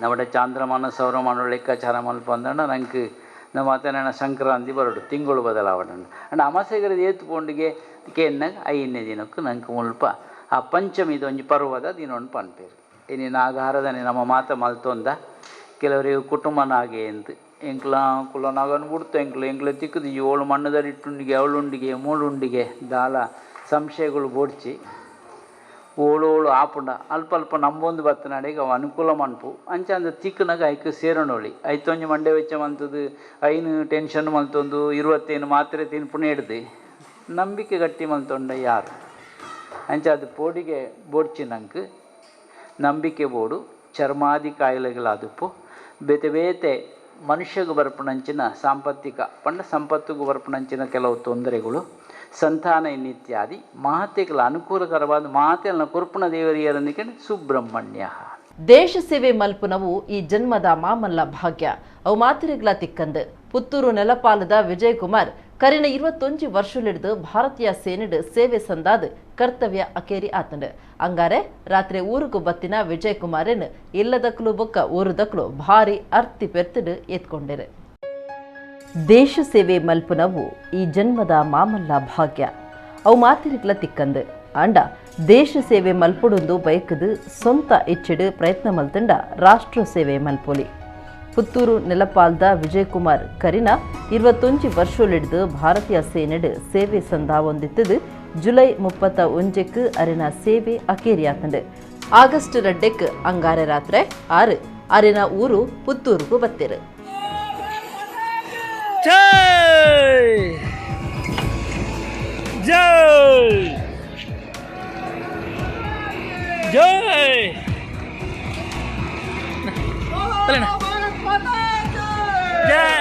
നമ്മുടെ ಚಾಂದ್ರಮಾನ ಸೌರಮಾನ ಲೆಕ್ಕಾಚಾರ ಮಲ್ಪ ನಂಗೆ ನಮ್ಮ ಆತನ ಸಂಕ್ರಾಂತಿ ಬರಡು ತಿಂಗಳು ಬದಲಾವಣೆ ಅಂಡ್ ಅಮಾಸೆಗರದ ಏತು ಪೋಂಡಿಗೆ ಕೇನ್ನಾಗ ಐದನೇ ದಿನಕ್ಕೂ ನಂಗೆ ಮುಲ್ಪ ಆ ಪಂಚಮಿದ ಒಂಜಿ ಪರ್ವದ ದಿನೊಂದು ಪನ್ಪೇರು. ಇನಿ ನಾಗಾರದನೆ ನಮ್ಮ ಮಾತ ಮಲ್ತೊಂದ ಕೆಲವರಿಗೆ ಕುಟುಂಬ ನಾಗೆ ಎಂತ ಎಂಕ್ಲ ಕುಲ ನಾಗನ್ ಬಿಡ್ತು ಎಂಕ್ಲ ಎಂಕ್ಲ ತಿಕ್ಕದು ಏಳು ಮಣ್ಣದಡಿಟ್ಟುಂಡಿಗೆ ಅವಳುಂಡಿಗೆ ಮೂಳುಂಡಿಗೆ ದಾಲ ಸಂಶಯಗಳು ಬೋಡ್ಚಿ ಓಳೋಳು ಆಪುಂಡ ಅಲ್ಪ ಅಲ್ಪ ನಂಬೊಂದು ಬತ್ತನಾಡೆಗೆ ಅವು ಅನುಕೂಲ ಮನ್ಪು ಅಂಚ ಅಂದ ತಿಕ್ಕನಾಗ ಐಕ್ ಸೇರಣೋಳಿ ಐತೊಂಜಿ ಮಂಡೆ ವೆಚ್ಚ ಮಂತದ್ದು ಐನು ಟೆನ್ಷನ್ ಮಲ್ತೊಂದು 25 ಮಾತ್ರೆ ತಿನ್ಪುಣ ಹಿಡ್ದು ನಂಬಿಕೆ ಗಟ್ಟಿ ಮಲ್ತೊಂಡ ಯಾರು ಅಂಚ ಅದು ಪೋಡಿಗೆ ಬೋಡ್ಚಿ ನಂಗೆ ನಂಬಿಕೆ ಬೋಡು ಚರ್ಮಾದಿ ಕಾಯಿಲೆಗಳಾದುಪ್ಪು ಬೇತೆ ಬೇತೆ ಮನುಷ್ಯಗೆ ಬರ್ಪುನಂಚಿನ ಸಾಂಪತ್ತಿಕ ಪಂಡ ಸಂಪತ್ತಿಗೂ ಬರ್ಪುನಂಚಿನ ಕೆಲವು ತೊಂದರೆಗಳು ಸಂತಾನ ಇತ್ಯಾದಿ ಮಾತೆಗಳ ಅನುಕೂಲಕರವಾದ ಮಾತೆಯನ್ನು ಕೊರ್ಪುಣ ದೇವರಿಯರೊಂದಿಗೆ ಸುಬ್ರಹ್ಮಣ್ಯ. ದೇಶ ಸೇವೆ ಮಲ್ಪುನವು ಈ ಜನ್ಮದ ಮಾಮಲ್ಲ ಭಾಗ್ಯ. ಅವು ಮಾತಿರಿಗ್ಲ ತಿಕ್ಕಂದು ಪುತ್ತೂರು ನೆಲಪಾಲದ ವಿಜಯ್ ಕುಮಾರ್ ಕರಿನ 21 ವರ್ಷಲಿಡ್ದು ಭಾರತೀಯ ಸೇನೆಡ್ ಸೇವೆ ಸಂದಾದ ಕರ್ತವ್ಯ ಅಕೇರಿ ಆತಂಡು. ಅಂಗಾರೆ ರಾತ್ರಿ ಊರುಗು ಬತ್ತಿನ ವಿಜಯ್ ಕುಮಾರನ್ ಇಲ್ಲದಕ್ಲು ಬೊಕ್ಕ ಊರುದಕ್ಲು ಭಾರಿ ಅರ್ತಿ ಪೆರ್ತಿಡು ಎತ್ಕೊಂಡೆರು. ದೇಶ ಸೇವೆ ಮಲ್ಪುನವು ಈ ಜನ್ಮದ ಮಾಮಲ್ಲ ಭಾಗ್ಯ, ಅವು ಮಾತಿರಿಗ್ಲ ತಿಕ್ಕಂದು. ಆಂಡ ದೇಶ ಸೇವೆ ಮಲ್ಪುಡೊಂದು ಬಯಕದು ಸ್ವಂತ ಇಚ್ಛೆಡು ಪ್ರಯತ್ನ ಮಲ್ತಂಡ ರಾಷ್ಟ್ರ ಸೇವೆ ಮಲ್ಪೊಲಿ. ಪುತ್ತೂರು ನೆಲಪಾಲ್ದ ವಿಜಯ್ ಕುಮಾರ್ ಕರಿನ 21 ವರ್ಷಲಿಡ್ದು ಭಾರತೀಯ ಸೇನೆಡ್ ಸೇವೆ ಸಂದಾವೊಂದಿತ್ತದು. ಜುಲೈ 31ಕ್ಕೆ ಅರಿನ ಸೇವೆ ಅಕೇರಿಯಾತಂಡು. ಆಗಸ್ಟ್ 2ಕ್ಕೆ ಅಂಗಾರೆ ರಾತ್ರಿ 6 ಅರಿನ ಊರು ಪುತ್ತೂರುಗೂ ಬತ್ತೇರು. ಜೈ ಜೈ ಜೈ ಜೈ.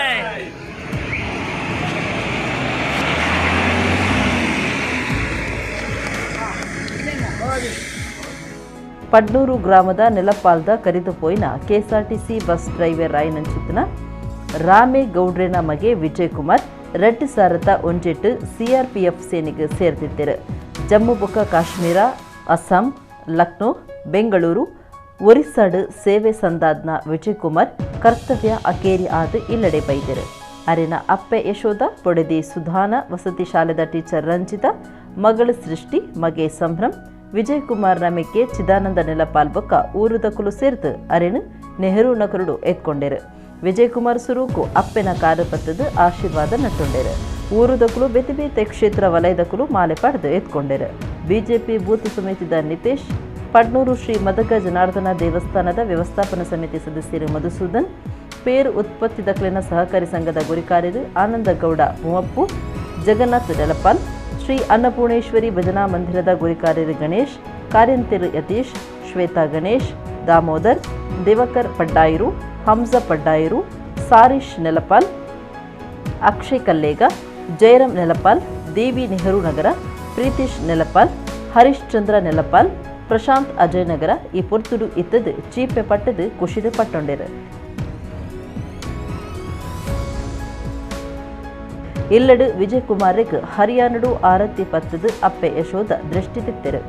ಪಡ್ನೂರು ಗ್ರಾಮದ ನೆಲಪಾಲ್ದ ಕರಿದುಪೋಯಿನ KSRTC bus driver ರಾಯನಂಚಿತನ ರಾಮೇಗೌಡ್ರಿನ ಮಗೆ ವಿಜಯ್ ಕುಮಾರ್ 2001 ಸಿಆರ್ಪಿಎಫ್ ಸೇನೆಗೆ ಸೇರ್ದಿದ್ದರು. ಜಮ್ಮು ಬೊಕ್ಕ ಕಾಶ್ಮೀರ, ಅಸ್ಸಾಂ, ಲಕ್ನೋ, ಬೆಂಗಳೂರು, ಒರಿಸ್ಸಾಡು ಸೇವೆ ಸಂದಾದ್ನ ವಿಜಯ್ ಕುಮಾರ್ ಕರ್ತವ್ಯ ಅಕೇರಿ ಆದ ಇಲ್ಲಡೆ ಬೈದರು. ಅರಿನ ಅಪ್ಪೆ ಯಶೋಧ, ಪೊಡೆದಿ ಸುಧಾನ, ವಸತಿ ಶಾಲೆದ ಟೀಚರ್ ರಂಜಿತಾ, ಮಗಳು ಸೃಷ್ಟಿ, ಮಗೆ ಸಂಭ್ರಮ್, ವಿಜಯ್ ಕುಮಾರ್ ನಮಿಕೆ ಚಿದಾನಂದ ನೆಲಪಾಲ್ ಬೊಕ್ಕ ಊರುದಕುಲು ಸೇರ್ದು ಅರಿನ ನೆಹರು ನಗರುಡು ಎತ್ಕೊಂಡೆರು. ವಿಜಯ್ ಕುಮಾರ್ ಸುರೂಕು ಅಪ್ಪೆನ ಕಾರು ಪತ್ತದು ಆಶೀರ್ವಾದ ನಟ್ಟೊಂಡೆರು. ಊರುದಕುಲು ಬೇತೆ ಬೇತೆ ಕ್ಷೇತ್ರ ವಲಯದಕುಲು ಮಾಲೆ ಪಡೆದು ಎತ್ಕೊಂಡೆರು. ಬಿಜೆಪಿ ಬೂತ್ ಸಮಿತಿದ ನಿತೇಶ್, ಪಡ್ನೂರು ಶ್ರೀ ಮದಕ ಜನಾರ್ದನ ದೇವಸ್ಥಾನದ ವ್ಯವಸ್ಥಾಪನಾ ಸಮಿತಿ ಸದಸ್ಯರು ಮಧುಸೂದನ್, ಪೇರು ಉತ್ಪತ್ತಿದಕ್ಲಿನ ಸಹಕಾರಿ ಸಂಘದ ಗುರಿಕಾರ್ಯರು ಆನಂದಗೌಡ ಮೂವಪ್ಪು, ಜಗನ್ನಾಥ್ ನೆಲಪಾಲ್, ಶ್ರೀ ಅನ್ನಪೂರ್ಣೇಶ್ವರಿ ಭಜನಾ ಮಂದಿರದ ಗುರಿಕಾರ್ಯರು ಗಣೇಶ್, ಕಾರ್ಯಂತಿರು ಯತೀಶ್, ಶ್ವೇತಾ ಗಣೇಶ್, ದಾಮೋದರ್, ದಿವಕರ್ ಪಡ್ಡಾಯಿರು, ಹಂಸ ಪಡ್ಡಾಯಿರು, ಸಾರೀಶ್ ನೆಲಪಾಲ್, ಅಕ್ಷಯ್ ಕಲ್ಲೇಗ, ಜಯರಾಮ್ ನೆಲಪಾಲ್, ದೇವಿ ನೆಹರು ನಗರ, ಪ್ರೀತಿಶ್ ನೆಲಪಾಲ್, ಹರಿಶ್ಚಂದ್ರ ನೆಲಪಾಲ್, ಪ್ರಶಾಂತ್ ಅಜಯ್ ನಗರ ಈ ಪೊರ್ತುಡು ಇತ್ತದು ಚೀಪೆ ಪಟ್ಟದು ಕುಶಿಡು ಪಟ್ಟೊಂಡೆರು. ಇಲ್ಲಡು ವಿಜಯ್ ಕುಮಾರ್ಗ್ ಹರಿಯಾನಡು ಆರತಿ ಪತ್ತದು ಅಪ್ಪೆ ಯಶೋಧ ದೃಷ್ಟಿ ತಿತ್ತೆರು.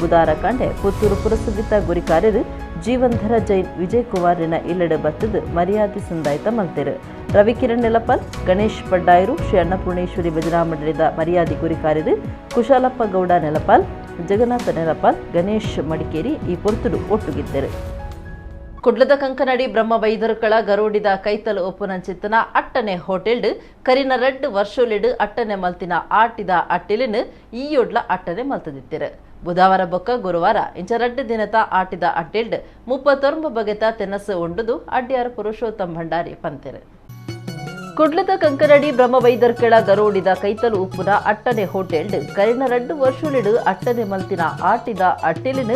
ಬುಧಾರ ಕಂಡೆ ಪುತ್ತೂರು ಪುರಸಭೆತ ಗುರಿಕಾರ್ಯರು ಜೀವನ್ಧರ ಜೈನ್ ವಿಜಯ್ ಕುಮಾರಿನ ಇಲ್ಲಡೆ ಬತ್ತದು ಮರ್ಯಾದೆ ಸಂದಾಯ್ತ ಮಲ್ತೆರು. ರವಿಕಿರಣ್ ನೆಲಪಾಲ್, ಗಣೇಶ್ ಪಡ್ಡಾಯರು, ಶ್ರೀ ಅನ್ನಪೂರ್ಣೇಶ್ವರಿ ಭಜನಾ ಮಂಡಳಿದ ಮರ್ಯಾದೆ ಗುರಿಕಾರ್ಯರು ಕುಶಾಲಪ್ಪ ಗೌಡ ನೆಲಪಾಲ್, ಜಗನ್ನಾಥ ನೆಲಪಾಲ್, ಗಣೇಶ್ ಮಡಿಕೇರಿ ಈ ಪೊರ್ತುಡು ಒಟ್ಟುಗಿದ್ದರು. ಕುಡ್ಲದ ಕಂಕನಡಿ ಬ್ರಹ್ಮ ಬೈದರುಕಳ ಗರೋಡಿದ ಕೈತಲು ಒಪ್ಪುನಂಚಿತ್ತನ ಅಟ್ಟನೆ ಹೋಟೆಲ್ಡ್ ಕರಿನ 2 ವರ್ಷೊಲಿಡು ಅಟ್ಟನೆ ಮಲ್ತಿನ ಆಟಿದ ಅಟ್ಟಿಲಿನ ಈಯೊಡ್ಲ ಅಟ್ಟನೆ ಮಲ್ತದಿತ್ತಿರು. ಬುಧವಾರ ಬೊಕ್ಕ ಗುರುವಾರ ಇಂಚ 2 ದಿನತ ಆಟಿದ ಅಟ್ಟಿಲ್ಡ್ 39 ಬಗೆತ ತೆನಸು ಉಂಡುದು ಅಡ್ಯಾರ ಪುರುಷೋತ್ತಮ ಭಂಡಾರಿ ಪಂತೆರು. ಕುಡ್ಲದ ಕಂಕನಡಿ ಬ್ರಹ್ಮವೈದರ್ಕೆಳ ಗರೋಡಿದ ಕೈತಲು ಉಪ್ಪುನ ಅಟ್ಟನೆ ಹೋಟೆಲ್ಡ್ ಕರಿನ 2 ವರ್ಷೊಲಿಡು ಅಟ್ಟನೆ ಮಲ್ತಿನ ಆಟಿದ ಅಟ್ಟಿಲಿನ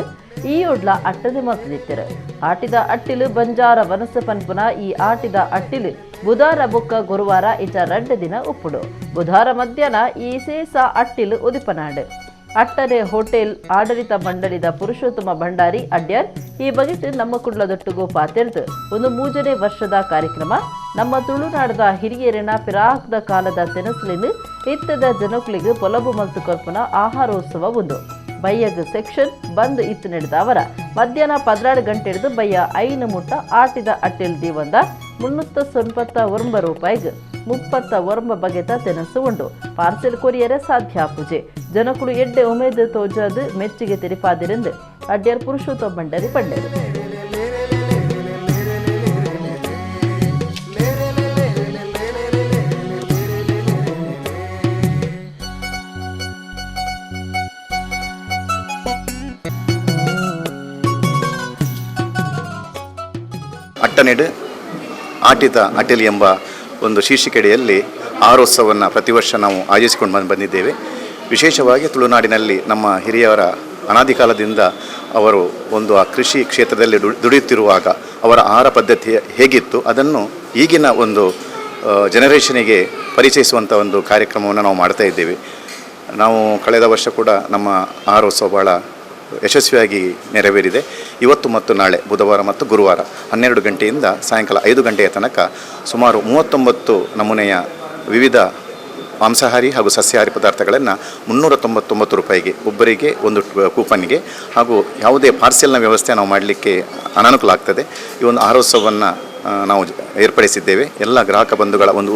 ಈಯೊಡ್ಲ ಅಟ್ಟನೆ ಮಲ್ತದಿತ್ತಿರು. ಆಟಿದ ಅಟ್ಟಿಲು ಬಂಜಾರ ವನಸ ಪನ್ಪುನ ಈ ಆಟಿದ ಅಟ್ಟಿಲು ಬುಧಾರ ಬೊಕ್ಕ ಗುರುವಾರ ಇಂಚ 2 ದಿನ ಉಪ್ಪುಡು. ಬುಧಾರ ಮಧ್ಯಾಹ್ನ ಈ ಸೇಸ ಅಟ್ಟಿಲು ಉದಿಪನಾಡು. ಅಟ್ಟನೆ ಹೋಟೆಲ್ ಆಡಳಿತ ಮಂಡಳಿದ ಪುರುಷೋತ್ತಮ ಭಂಡಾರಿ ಅಡ್ಯಾರ್ ಈ ಬಗೆಟ್ ನಮ್ಮ ಕುಡ್ಲದೊಟ್ಟುಗೂ ಪಾತೆರ್ದು ಒಂದು 3ನೇ ವರ್ಷದ ಕಾರ್ಯಕ್ರಮ ನಮ್ಮ ತುಳುನಾಡದ ಹಿರಿಯರಿನ ಪಿರಾಕ್ದ ಕಾಲದ ತೆನಸಲಿನ ಇತ್ತದ ಜನಕ್ಲಿಗೆ ಪೊಲಬು ಮಲ್ತು ಕೊರ್ಪುನ ಆಹಾರೋತ್ಸವ ಒಂದು ಬಯ್ಯಗ್ ಸೆಕ್ಷನ್ ಬಂದ್ ಇತ್ತು ನಡೆದವರ ಮಧ್ಯಾಹ್ನ 12 ಗಂಟೆ ಹಿಡಿದು ಬಯ್ಯ 5 ಮುಟ್ಟ ಆಟಿದ ಅಟ್ಟೆಲ್ ದೀವಂದ 389 ರೂಪಾಯಿಗೆ 39 ಬಗೆತ ತೆನಸು ಉಂಡು. ಪಾರ್ಸೆಲ್ ಕೊರಿಯರೆ ಸಾಧ್ಯ ಪೂಜೆ ಜನಕುಲು ಎಡ್ಡೆ ಉಮೇದ್ ತೋಜಾದು ಮೆಚ್ಚುಗೆ ತೆರಿಪಾದಿರೆಂದು ಅಡ್ಯಾರ್ ಪುರುಷೋತ್ತಮ ಭಂಡಾರಿ ಪಂಡರು. ಅಟ್ಟನೆಡು ಆಟಿದ ಅಟೆಲ್ ಎಂಬ ಒಂದು ಶೀರ್ಷಿಕೆಡೆಯಲ್ಲಿ ಆರೋತ್ಸವವನ್ನು ಪ್ರತಿ ವರ್ಷ ನಾವು ಆಯೋಜಿಸಿಕೊಂಡು ಬಂದಿದ್ದೇವೆ. ವಿಶೇಷವಾಗಿ ತುಳುನಾಡಿನಲ್ಲಿ ನಮ್ಮ ಹಿರಿಯರ ಅನಾದಿ ಕಾಲದಿಂದ ಅವರು ಒಂದು ಆ ಕೃಷಿ ಕ್ಷೇತ್ರದಲ್ಲಿ ದುಡಿಯುತ್ತಿರುವಾಗ ಅವರ ಆಹಾರ ಪದ್ಧತಿ ಹೇಗಿತ್ತು ಅದನ್ನು ಈಗಿನ ಒಂದು ಜನರೇಷನಿಗೆ ಪರಿಚಯಿಸುವಂಥ ಒಂದು ಕಾರ್ಯಕ್ರಮವನ್ನು ನಾವು ಮಾಡ್ತಾ ಇದ್ದೇವೆ. ನಾವು ಕಳೆದ ವರ್ಷ ಕೂಡ ನಮ್ಮ ಆಹಾರೋತ್ಸವ ಭಾಳ ಯಶಸ್ವಿಯಾಗಿ ನೆರವೇರಿದೆ. ಇವತ್ತು ಮತ್ತು ನಾಳೆ, ಬುಧವಾರ ಮತ್ತು ಗುರುವಾರ, 12 ಗಂಟೆಯಿಂದ ಸಾಯಂಕಾಲ 5 ಗಂಟೆಯ ತನಕ ಸುಮಾರು 39 ನಮೂನೆಯ ವಿವಿಧ ಮಾಂಸಾಹಾರಿ ಹಾಗೂ ಸಸ್ಯಾಹಾರಿ ಪದಾರ್ಥಗಳನ್ನು 399 ರೂಪಾಯಿಗೆ ಒಬ್ಬರಿಗೆ ಒಂದು ಕೂಪನ್ಗೆ ಹಾಗೂ ಯಾವುದೇ ಪಾರ್ಸೆಲ್ನ ವ್ಯವಸ್ಥೆ ನಾವು ಮಾಡಲಿಕ್ಕೆ ಅನಾನುಕೂಲ ಆಗ್ತದೆ. ಈ ಒಂದು ಆಹಾರೋತ್ಸವವನ್ನು ನಾವು ಏರ್ಪಡಿಸಿದ್ದೇವೆ. ಎಲ್ಲ ಗ್ರಾಹಕ ಬಂಧುಗಳ ಒಂದು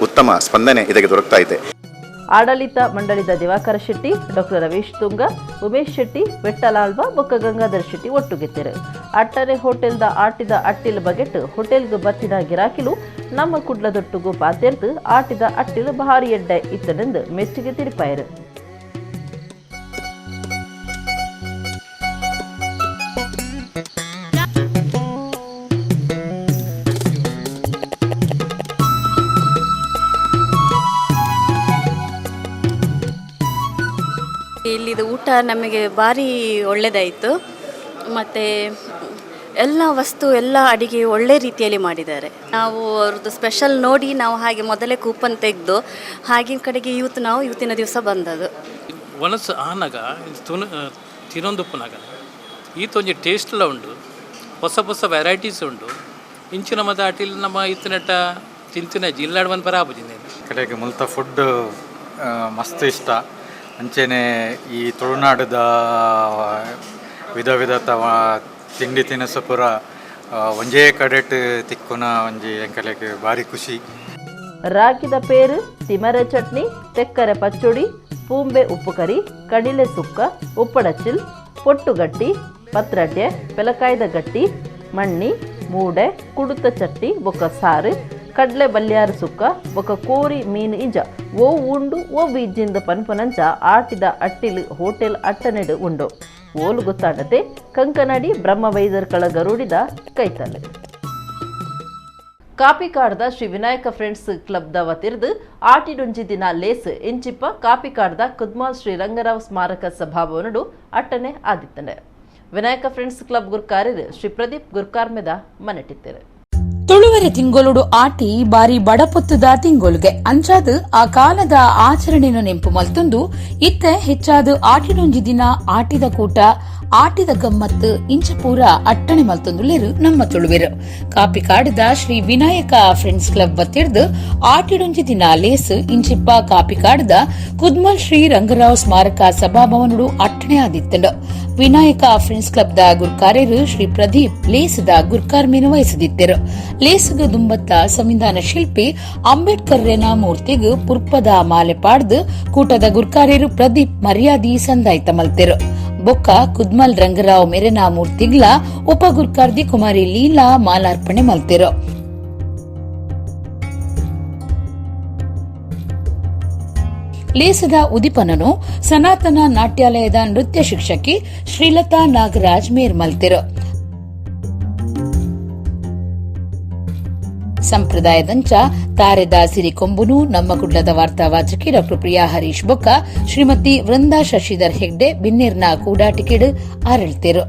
ಉತ್ತಮ ಸ್ಪಂದನೆ ಇದಕ್ಕೆ ದೊರಕ್ತಾ ಇದೆ. ಆಡಳಿತ ಮಂಡಳಿದ ದಿವಾಕರ ಶೆಟ್ಟಿ, ಡಾಕ್ಟರ್ ರವೀಶ್ ತುಂಗ, ಉಮೇಶ್ ಶೆಟ್ಟಿ, ಬೆಟ್ಟಲಾಲ್ವ ಬೊಕ್ಕ ಗಂಗಾಧರ್ ಶೆಟ್ಟಿ ಒಟ್ಟುಗೆತ್ತಿರು. ಅಟ್ಟರೆ ಹೋಟೆಲ್ದ ಆಟಿದ ಅಟ್ಟಿಲ್ ಬಗೆಟ್ ಹೋಟೆಲ್ಗ್ ಬತ್ತಿನ ಗಿರಾಕಿಲು ನಮ್ಮ ಕುಡ್ಲದೊಟ್ಟುಗು ಪಾತೆರ್ದು ಆಟಿದ ಅಟ್ಟಿಲ್ ಭಾರಿ ಎಡ್ಡೆ ಇತ್ತನೆಂದು ಮೆಚ್ಚುಗೆ ತಿರುಪಾಯರು. ಇಲ್ಲಿದು ಊಟ ನಮಗೆ ಭಾರಿ ಒಳ್ಳೆಯದಾಯಿತು. ಮತ್ತು ಎಲ್ಲ ವಸ್ತು, ಎಲ್ಲ ಅಡಿಗೆ ಒಳ್ಳೆ ರೀತಿಯಲ್ಲಿ ಮಾಡಿದ್ದಾರೆ. ನಾವು ಅವ್ರದ್ದು ಸ್ಪೆಷಲ್ ನೋಡಿ ನಾವು ಹಾಗೆ ಮೊದಲೇ ಕೂಪನ್ ತೆಗೆದು ಹಾಗಿನ ಕಡೆಗೆ ಇವತ್ತು ನಾವು ಇವತ್ತಿನ ದಿವಸ ಬಂದದ್ದು. ವನಸ್ ಆನಗ ತುನು ತಿನೊಂದುಪ್ಪುನಗ ಈತೊಂಜಿ ಟೇಸ್ಟ್ಲ ಉಂಡು, ಹೊಸ ಹೊಸ ವೆರೈಟೀಸ್ ಉಂಡು. ಇಂಚಿನ ಮತ ಅಟಿಲ್ ನಮ್ಮ ಇತ್ತಿನಟ್ಟ ತಿಂತಿನ ಜಿಲ್ಲಾಡ್ ಬಂದು ಪರ ಆಪುಜಿಂದ. ಕಡೆಗೆ ಮುಲ್ತ ಫುಡ್ ಮಸ್ತ್ ಇಷ್ಟ. ಅಂಚೆನೆ ಈ ತುಳುನಾಡದ ವಿಧ ವಿಧ ತವ ತಿಂಡಿ ತಿನಿಸು ಪೂರ ಒಂಜೇ ಕಡೆಟ್ ತಿಕ್ಕುನ ಒಂಜಿ ಎಂಕಲೆಗ್ ಭಾರಿ ಖುಷಿ. ರಾಗಿದ ಪೇರು, ತಿಮರೆ ಚಟ್ನಿ, ತೆಕ್ಕರೆ ಪಚ್ಚೊಡಿ, ಪೂಂಬೆ ಉಪ್ಪುಕರಿ, ಕಡಿಲೆ ಸುಕ್ಕ, ಉಪ್ಪಡಚಿಲ್, ಪೊಟ್ಟುಗಟ್ಟಿ, ಪತ್ರಡ್ಡೆ, ಪೆಲಕಾಯ್ದ ಗಟ್ಟಿ, ಮಣ್ಣಿ, ಮೂಡೆ, ಕುಡುತ ಚಟ್ನಿ, ಬೊಕ್ಕ ಸಾರು, ಕಡಲೆ ಬಲ್ಯಾರ ಸುಕ್ಕ, ಬೊಕ್ಕ ಕೋರಿ ಮೀನು ಇಂಜ ಓ ಉಂಡು ಓ ಬೀಜಿಂದ ಪನ್ಪನಂಚ ಆಟಿದ ಅಟ್ಟಿಲ್ ಹೋಟೆಲ್ ಅಟ್ಟನೆಡು ಉಂಡು. ಓಲು ಗೊತ್ತಾಡತೆ ಕಂಕನಾಡಿ ಬ್ರಹ್ಮವೈದರ್ಕಳ ಗರುಡಿದ ಕೈತಲೆ. ಕಾಪಿಕಾಡ್ದ ಶ್ರೀ ವಿನಾಯಕ ಫ್ರೆಂಡ್ಸ್ ಕ್ಲಬ್ದ ವತಿರ್ದು ಆಟಿಡೊಂಜಿ ದಿನ ಲೇಸ್ ಇಂಚಿಪ್ಪ ಕಾಪಿಕಾಡ್ದ ಕುದ್ಮಾಲ್ ಶ್ರೀ ರಂಗರಾವ್ ಸ್ಮಾರಕ ಸಭಾಭವನಡು ಅಟ್ಟನೆ ಆದಿತ್ತನೆ. ವಿನಾಯಕ ಫ್ರೆಂಡ್ಸ್ ಕ್ಲಬ್ ಗುರ್ಕಾರ್ಯರು ಶ್ರೀ ಪ್ರದೀಪ್ ಗುರ್ಕಾರ್ಮೆದ ಮನೆಟಿತ್ತರು. ತುಳುವರೆ ತಿಂಗೊಲುಡು ಆಟಿ ಬಾರಿ ಬಡಪೊತ್ತುದ ತಿಂಗೊಲುಗೆ ಅಂಚಾದ್ ಆ ಕಾಲದ ಆಚರಣೆನು ನೆಂಪು ಮಲ್ತೊಂದು ಇತ್ತೆ ಹೆಚ್ಚಾದ ಆಟಿಡೊಂಜಿ ದಿನ ಆಟಿದ ಕೂಟ, ಆಟಿದ ಗಮ್ಮತ್ತು ಇಂಚ ಪೂರ ಅಟ್ಟಣೆ ಮಲ್ತೊಂದುಲ್ಲೆರು ನಮ್ಮ ತುಳುವೆರು. ಕಾಪಿಕಾಡದ ಶ್ರೀ ವಿನಾಯಕ ಫ್ರೆಂಡ್ಸ್ ಕ್ಲಬ್ ಬತ್ತಿರ್ದು ಆಟಿಡೊಂಜಿ ದಿನ ಲೇಸ್ ಇಂಚಿಪ್ಪ ಕಾಪಿಕಾಡದ ಕುದ್ಮಲ್ ಶ್ರೀ ರಂಗರಾವ್ ಸ್ಮಾರಕ ಸಭಾಭವನುಡು ಅಟ್ಟಣೆ ಆದಿತ್ತಂಡು. ವಿನಾಯಕ ಫ್ರೆಂಡ್ಸ್ ಕ್ಲಬ್ the ಗುರ್ಕಾರ್ಯರು ಶ್ರೀ ಪ್ರದೀಪ್ ಲೇಸದ ಗುರ್ಕಾರ್ಮೇನು ವಹಿಸದಿದ್ದರು. ಲೇಸುಗ ದುಂಬತ್ತ ಸಂವಿಧಾನ ಶಿಲ್ಪಿ ಅಂಬೇಡ್ಕರ್ ರೆನ ಮೂರ್ತಿಗ್ ಪುರ್ಪದ ಮಾಲೆ ಪಾಡ್ದು ಕೂಟದ ಗುರ್ಕಾರ್ಯರು ಪ್ರದೀಪ್ ಮರ್ಯಾದಿ ಸಂದಾಯ್ತ ಮಲ್ತೆರು. ಬೊಕ್ಕ ಕುದ್ಮಲ್ ರಂಗರಾವ್ ಮೆರೆನ ಮೂರ್ತಿಗ್ಲ ಉಪ ಗುರ್ಕಾರ್ದಿ ಕುಮಾರಿ ಲೀಲಾ ಮಾಲಾರ್ಪಣೆ ಮಲ್ತೆರು. ಲೇಸದ ಉದಿಪನನು ಸನಾತನ ನಾಟ್ಯಾಲಯದ ನೃತ್ಯ ಶಿಕ್ಷಕಿ ಶ್ರೀಲತಾ ನಾಗರಾಜ್ ಮೇರ್ ಮಲ್ತೆರು. ಸಂಪ್ರದಾಯದಂಚ ತಾರೆದ ಸಿರಿಕೊಂಬುನು ನಮ್ಮ ಕುಡ್ಲದ ವಾರ್ತಾ ವಾಚಕಿ ಡಾ ಪ್ರಿಯಾ ಹರೀಶ್ ಬೊಕ್ಕ ಶ್ರೀಮತಿ ವೃಂದಾ ಶಶಿಧರ್ ಹೆಗ್ಡೆ ಬಿನ್ನೇರ್ನ ಕೂಡಾಟಿಕೆಡು ಆರಳ್ತೇರು.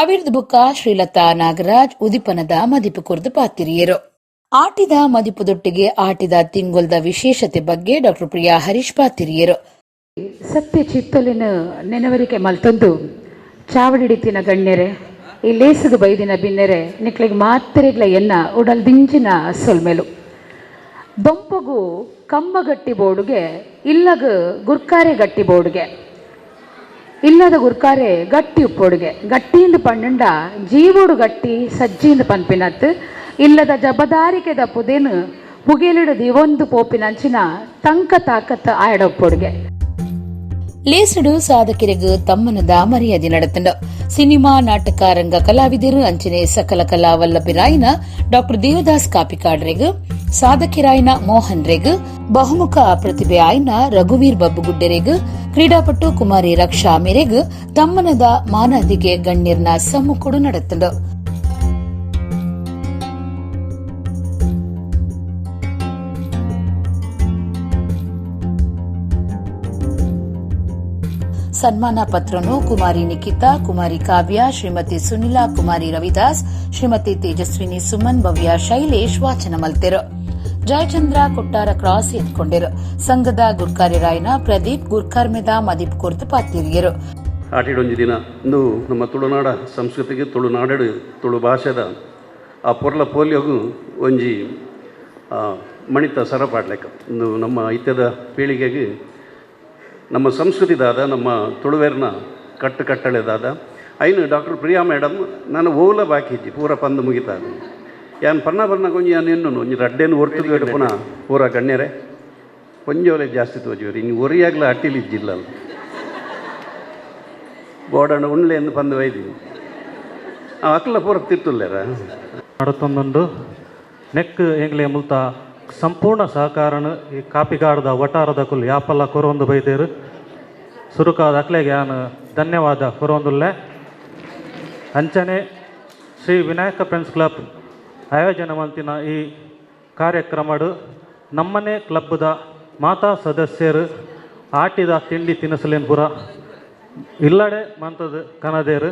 ಅವಿರ್ದ ಬುಕ್ಕ ಶ್ರೀಲತಾ ನಾಗರಾಜ್ ಉದಿಪನದ ಮದಿಪು ಕುರ್ದು ಪಾತಿರಿಯರು. ಆಟಿದ ಮದಿಪುದೊಟ್ಟಿಗೆ ಆಟಿದ ತಿಂಗೊಲ್ದ ವಿಶೇಷತೆ ಬಗ್ಗೆ ಡಾಕ್ಟರ್ ಪ್ರಿಯಾ ಹರೀಶ್ ಪಾತಿರಿಯರು. ಸತ್ಯ ಚಿತ್ತಲಿನ ನೆನವರಿಕೆ ಮಲ್ತೊಂದು ಚಾವಡಿಡಿತಿನ ಗಣ್ಯರೆ, ಈ ಲೇಸದ ಬೈದಿನ ಬಿನ್ನೆರೆ, ನಿಕ್ಲಿಗೆ ಮಾತ್ರೆಗ್ಲ ಎನ್ನ ಉಡಲ್ ದಿಂಜಿನ ಸೊಲ್ಮೆಲು. ದೊಂಪಗು ಕಮ್ಮಗಟ್ಟಿ ಬೋರ್ಡುಗೆ, ಇಲ್ಲಗ ಗುರ್ಕಾರೆ ಗಟ್ಟಿ ಬೋರ್ಡುಗೆ, ಇಲ್ಲದ ಗುರ್ಕಾರೆ ಗಟ್ಟಿ ಉಪ್ಪೊಡುಗೆ, ಗಟ್ಟಿಯಿಂದ ಪಣ್ಣುಂಡ ಜೀವೋಡು ಗಟ್ಟಿ ಸಜ್ಜಿಯಿಂದ ಪನ್ಪಿನತ್ತು, ಇಲ್ಲದ ಜಬದಾರಿಕೆದ ಪುದೇನು ಪುಗೆಲಿಡು ದಿವೊಂದು ಪೋಪಿನಂಚಿನ ತಂಕ ತಾಕತ್ತ ಆಯಡೊಪ್ಪೊಡುಗೆ. ಲೇಸುಡು ಸಾಧಕರಿಗೆ ತಮ್ಮನದ ಮರ್ಯಾದೆ ನಡೆತಂಡು. ಸಿನಿಮಾ ನಾಟಕ ರಂಗ ಕಲಾವಿದರು ಅಂಚನೆ ಸಕಲ ಕಲಾ ವಲ್ಲಭಿರಾಯನ ಡಾಕ್ಟರ್ ದೇವದಾಸ್ ಕಾಪಿಕಾಡ್ರೆಗ್, ಸಾಧಕಿರಾಯನ ಮೋಹನ್ ರೆಗ್, ಬಹುಮುಖ ಪ್ರತಿಭೆ ಆಯ್ನ ರಘುವೀರ್ ಬಬ್ಬುಗುಡ್ಡೆರೆಗ್, ಕ್ರೀಡಾಪಟು ಕುಮಾರಿ ರಕ್ಷಾ ಮೇರೆಗ್ ತಮ್ಮನದ ಮಾನದಿಗೆ ಗಣ್ಯರ್ನ ಸಮ್ಮುಖಡು ನಡೆತಂಡು. ಸನ್ಮಾನ ಪತ್ರನು ಕುಮಾರಿ ನಿಖಿತಾ, ಕುಮಾರಿ ಕಾವ್ಯ, ಶ್ರೀಮತಿ ಸುನಿಲಾ, ಕುಮಾರಿ ರವಿದಾಸ್, ಶ್ರೀಮತಿ ತೇಜಸ್ವಿನಿ ಸುಮನ್, ಭವ್ಯ ಶೈಲೇಶ್ ವಾಚನ ಮಲ್ತೆರು. ಜಯಚಂದ್ರ ಕೊಟ್ಟಾರ ಕ್ರಾಸ್ ಎತ್ಕೊಂಡಿರು. ಸಂಘದ ಗುರ್ಕಾರ್ಯರಾಯನ ಪ್ರದೀಪ್ ಗುರ್ಕಾರ್ಮೆದ ಮದೀಪ್ ಕೊರ್ತು ಪಾತಿರಿಯರು. ಆಟಿಡೊಂಜಿ ದಿನ ಇಂದು ನಮ್ಮ ತುಳುನಾಡ ಸಂಸ್ಕೃತಿಗೆ ತುಳುನಾಡು ತುಳು ಭಾಷೆದ ಆ ಪೊರ್ಲ ಪೋಲಿಯೋಗು ಒಂಜಿ ಮಣಿತ ಸರಪಾಡ್ಲೆಕ್ಕ ಇಂದು ನಮ್ಮ ಇತ್ಯದ ಪೀಳಿಗೆಗೆ ನಮ್ಮ ಸಂಸ್ಕೃತಿದಾದ ನಮ್ಮ ತುಳುವೇರ್ನ ಕಟ್ಟು ಕಟ್ಟಳೆದಾದ ಐನು ಡಾಕ್ಟರ್ ಪ್ರಿಯಾ ಮೇಡಮ್ ನಾನು ಓಲ ಬಾಕಿ ಇಜ್ಜಿ ಪೂರ ಪಂದು ಮುಗಿತಾದ ಯಾನ್ ಪನ್ನ ಪನ್ನ ಕೊಂಜಿ ಯಾನ್ ಎನ್ನುನು ಒಂಜಿ ರಡ್ಡೇನು ಒರ್ತುದು ಪುನಃ ಪೂರ ಗಣ್ಯರೆ ಕೊಂಜೋಲೆ ಜಾಸ್ತಿ ತೋಜುವರು ಇನ್ನು ಒರಿಯಾಗ್ಲ ಅಟ್ಟಿಲಿ ಇಜ್ಜಿಲ್ಲ ಬೋಡಣ್ಣ ಉಣ್ಲೆ ಎಂದು ಪಂದು ವೈದಿ ಅಕ್ಲ ಪೂರ ತಿರ್ತುಲ್ಲೇರ ನಡತೊಂದುಂಡು ನೆಕ್ ಎಂಗ್ಲೆ ಮುಲ್ತ ಸಂಪೂರ್ಣ ಸಹಕಾರನು ಈ ಕಾಪಿಗಾಡದ ವಟಾರದ ಕುಲ್ ಯಾಪಲ್ಲ ಕೊರೊಂದು ಬೈದೇರು ಸುರುಕಾದ ಅಕ್ಲೆಗೆ ಯಾನು ಧನ್ಯವಾದ ಕೊರೊಂದುಲ್ಲೆ. ಅಂಚನೆ ಶ್ರೀ ವಿನಾಯಕ ಫ್ರೆಂಡ್ಸ್ ಕ್ಲಬ್ ಆಯೋಜನೆ ಮಂತಿನ ಈ ಕಾರ್ಯಕ್ರಮಡು ನಮ್ಮನೆ ಕ್ಲಬ್ದ ಮಾತಾ ಸದಸ್ಯರು ಆಟಿದ ತಿಂಡಿ ತಿನಿಸುಲೇನು ಪೂರ ಇಲ್ಲಡೆ ಮಂತದ ಕನದೇರು.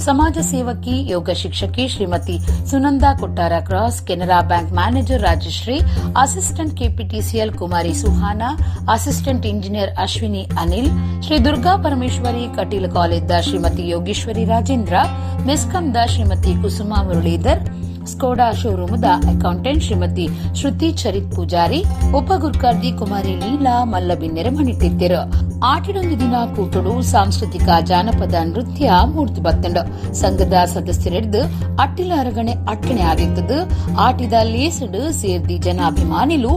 ಸಮಾಜ ಸೇವಕಿ ಯೋಗ ಶಿಕ್ಷಕಿ Shrimati Sunanda Kottara cross, Canara bank manager Rajashree, assistant KPTCL Kumari Suhana, assistant engineer Ashwini Anil, Shri Durga Parameshwari Kateel ಕಾಲೇಜ್ದ ಶ್ರೀಮತಿ ಯೋಗೇಶ್ವರಿ ರಾಜೇಂದ್ರ, ಮೆಸ್ಕಾಂದ ಶ್ರೀಮತಿ ಕುಸುಮಾ ಮುರಳೀಧರ್, ಸ್ಕೋಡಾ ಶೋರೂಮ್ದ ಅಕೌಂಟೆಂಟ್ ಶ್ರೀಮತಿ ಶ್ರುತಿ ಚರಿತ್ ಪೂಜಾರಿ, ಉಪಗುರ್ಕಾರ್ದಿ ಕುಮಾರಿ ಲೀಲಾ ಮಲ್ಲಬಿನ್ನೆರೆ ಮಣಿಟ್ಟಿದ್ದರು. ಆಟಿಡೊಂದು ದಿನ ಕೂಟಡು ಸಾಂಸ್ಕೃತಿಕ ಜಾನಪದ ನೃತ್ಯ ಮೂರ್ತಿ ಬತ್ತಂಡು. ಸಂಘದ ಸದಸ್ಯರೆಡ್ದು ಅಟ್ಟಿಲ ಅರಗಣೆ ಅಟ್ಟಣೆ ಆಗಿತ್ತದು. ಆಟಿದ ಲೇಸಡು ಸೇರ್ದಿ ಜನಾಭಿಮಾನಿಲು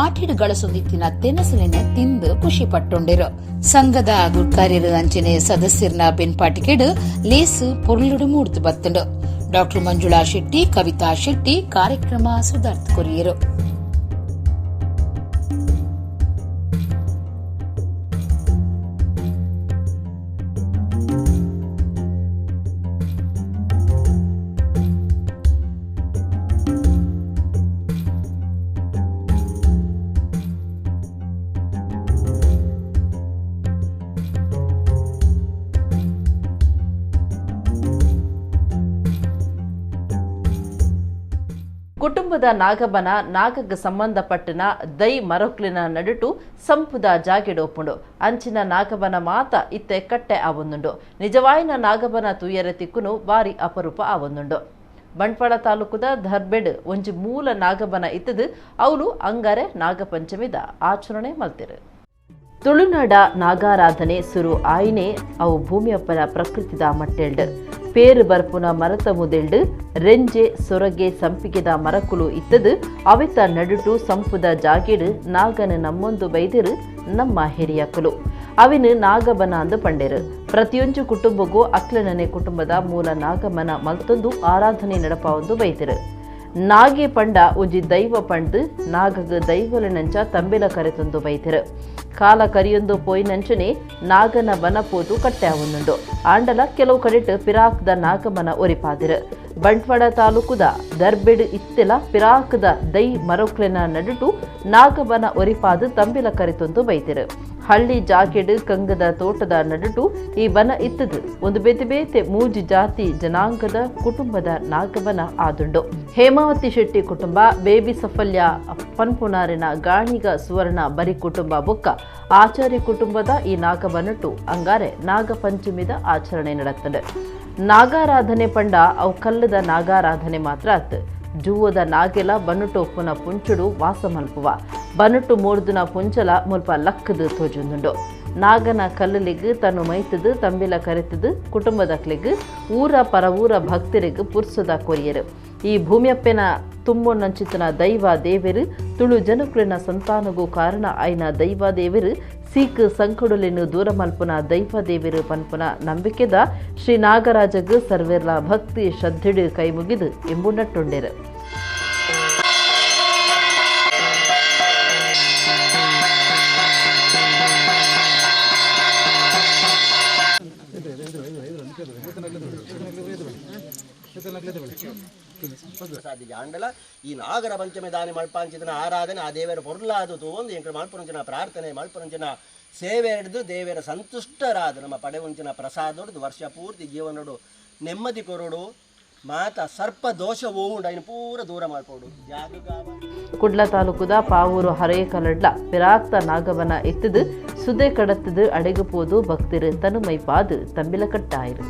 ಆಟಿಡು ಗಳಸೊಂದಿತ್ತಿನ ತೆನಸಲಿನ ತಿಂದು ಖುಷಿ ಪಟ್ಟೊಂಡಿರು. ಸಂಘದ ಗುರ್ಕಾರ್ಯರು ಅಂಚನೆ ಸದಸ್ಯರನ ಬೆನ್ಪಾಟಿಕೆಡು ಲೇಸು ಪೊರ್ಲುಡು ಮೂರ್ತಿ ಬತ್ತಂಡು. ಡಾಕ್ಟರ್ ಮಂಜುಳಾ ಶೆಟ್ಟಿ, ಕವಿತಾ ಶೆಟ್ಟಿ ಕಾರ್ಯಕ್ರಮ ಸುಧಾರ್ಥ ಕೊರಿಯರು. ಕುಟುಂಬದ ನಾಗಬನ ನಾಗಗ್ ಸಂಬಂಧಪಟ್ಟನ ದೈ ಮರಕ್ಲಿನ ನಡುಟು ಸಂಪುದ ಜಾಗೆಡೋಪುಂಡು. ಅಂಚಿನ ನಾಗಬನ ಮಾತ ಇತ್ತೆ ಕಟ್ಟೆ ಆವೊಂದುಂಡು. ನಿಜವಾಯಿನ ನಾಗಬನ ತೂಯರೆ ತಿಕ್ಕುನು ಬಾರಿ ಅಪರೂಪ ಆವೊಂದುಂಡು. ಬಂಟ್ವಾಳ ತಾಲೂಕುದ ಧರ್ಬೆಡ್ ಒಂಜಿ ಮೂಲ ನಾಗಬನ ಇತ್ತದು. ಅವಳು ಅಂಗಾರೆ ನಾಗಪಂಚಮಿದ ಆಚರಣೆ ಮಲ್ತಿರು. ತುಳುನಾಡ ನಾಗಾರಾಧನೆ ಸುರು ಆಯಿನೇ ಅವು ಭೂಮಿಯಪ್ಪನ ಪ್ರಕೃತಿದ ಮಟ್ಟೆಲ್ಡ್ ಪೇರು ಬರ್ಪುನ ಮರತ ಮುದೆಲ್ಡ್ ರೆಂಜೆ ಸೊರಗೆ ಸಂಪಿಗೆದ ಮರಕುಲು ಇತ್ತದು. ಅವೆತ ನಡುಟು ಸಂಪುದ ಜಾಗೆಡು ನಾಗನ ನಮ್ಮೊಂದು ಬೈದಿರು ನಮ್ಮ ಹಿರಿಯಕುಲು. ಅವಿನ ನಾಗಬನ ಅಂದು ಪಂಡೇರು. ಪ್ರತಿಯೊಂದು ಕುಟುಂಬಗೂ ಅಕ್ಲನನೆ ಕುಟುಂಬದ ಮೂಲ ನಾಗಮನ ಮಲ್ತೊಂದು ಆರಾಧನೆ ನಡಪಾವೊಂದು ಬೈದಿರು. ನಾಗೆ ಪಂಡ ಒಂಜಿ ದೈವ ಪಂಡ್ದು ನಾಗಗ ದೈವಲನಂಚ ತಂಬಿಲ ಕರೆತೊಂದು ಬೈದಿರು. ಕಾಲ ಕರಿಯೊಂದು ಪೋಯಿನಂಚನೆ ನಾಗನ ಬನ ಪೋದು ಕಟ್ಟೆ ಆವೊಂದುಂಡು. ಆಂಡಲ ಕೆಲವು ಕಡೆಟ್ ಪಿರಾಕ್ದ ನಾಗಮನ ಒರಿಪಾದಿರು. ಬಂಟ್ವಾಳ ತಾಲೂಕುದ ದರ್ಬೆಡ್ ಇತ್ತೆಲ ಪಿರಾಕ್ದ ದೈ ಮರಕ್ಲೆನ ನಡುಟು ನಾಗಬನ ಒರಿಪಾದು ತಂಬಿಲ ಕರೆತೊಂದು ಬೈದಿರು. ಹಳ್ಳಿ ಜಾಕೆಡ್ ಕಂಗದ ತೋಟದ ನಡುಟು ಈ ಬನ ಇತ್ತದು. ಒಂದು ಬೇತೆ ಬೇತೆ ಮೂಜಿ ಜಾತಿ ಜನಾಂಗದ ಕುಟುಂಬದ ನಾಗಬನ ಆದುಂಡು. ಹೇಮಾವತಿ ಶೆಟ್ಟಿ ಕುಟುಂಬ, ಬೇಬಿ ಸಫಲ್ಯ ಪನ್ಪುನಾರಿನ ಗಾಣಿಗ ಸುವರ್ಣ ಬರಿ ಕುಟುಂಬ ಬೊಕ್ಕ ಆಚಾರ್ಯ ಕುಟುಂಬದ ಈ ನಾಗಬನಟು ಅಂಗಾರೆ ನಾಗಪಂಚಮಿದ ಆಚರಣೆ ನಡತ್ತದೆ. ನಾಗಾರಾಧನೆ ಪಂಡ ಅವು ಕಲ್ಲದ ನಾಗಾರಾಧನೆ ಮಾತ್ರ ಅತ್ತು. ಜೂವದ ನಾಗೆಲ ಬನ್ನುಟೊಪ್ಪುನ ಪುಂಚುಡು ವಾಸ ಮಲ್ಪುವ ಬನ್ನುಟು ಮೂರ್ದುನ ಪುಂಚಲ ಮುಲ್ಪ ಲಕ್ಕದು ತೋಜೊಂದುಂಡು. ನಾಗನ ಕಲ್ಲಲಿಗ್ ತನ್ನು ಮೈತದು ತಂಬಿಲ ಕರೆತದು ಕುಟುಂಬದಕ್ಲೆಗ್ ಊರ ಪರವೂರ ಭಕ್ತರಿಗ್ ಪುರ್ಸದ ಕೊರಿಯರು. ಈ ಭೂಮಿಯಪ್ಪೆನ ತುಂಬೊನ್ನಂಚಿತನ ದೈವ ದೇವೆರು ತುಳು ಜನಕುಲಿನ ಸಂತಾನಗೂ ಕಾರಣ ಆಯ್ನ ದೈವ ದೇವೆರು ಸೀಕ್ ಸಂಕಡುಲೆನ್ ದೂರ ಮಲ್ಪುನ ದೈವ ದೇವೆರು ಪನ್ಪುನ ನಂಬಿಕೆದ ಶ್ರೀ ನಾಗರಾಜಗ್ ಸರ್ವೆರ್ಲ ಭಕ್ತಿ ಶ್ರದ್ಧೆಡು ಕೈ ಮುಗಿದು ಎಂಬುನಟ್ಟುಂಡೆರು. ಆಂಡಲ ಈ ನಾಗರ ಪಂಚಮಿ ದಾನಿ ಮಲ್ಪಾಂಚಿತನ ಆರಾಧನೆ ಆ ದೇವರ ಪೊರ್ಲಾದು ತೂವೊಂದು ಎಂಕುಲು ಮಲ್ಪುನಂಚಿನ ಪ್ರಾರ್ಥನೆ ಮಲ್ಪುನಂಚಿನ ಸೇವೆ ಹಿಡಿದು ದೇವರ ಸಂತುಷ್ಟರಾದ ನಮ್ಮ ಪಡೆವಂಚಿನ ಪ್ರಸಾದೊಡ್ದು ವರ್ಷ ಪೂರ್ತಿ ಜೀವನಡು ನೆಮ್ಮದಿ ಕೊರಡು ಮಾತ ಸರ್ಪ ದೋಷ ಓವುಂಡು ಐನು ಪೂರ ದೂರ ಮಲ್ಪೋಡು. ಕುಡ್ಲ ತಾಲೂಕುದ ಪಾವೂರು ಹರೇಕಲಡ್ಲ ಪಿರಾಕ್ತ ನಾಗವನ ಎತ್ತದು ಸುದೆ ಕಡತ್ತದು ಅಡೆಗು ಪೋದು ಭಕ್ತರು ತನುಮೈಪಾದು ತಂಬಿಲ ಕಟ್ಟಾಯಿರು.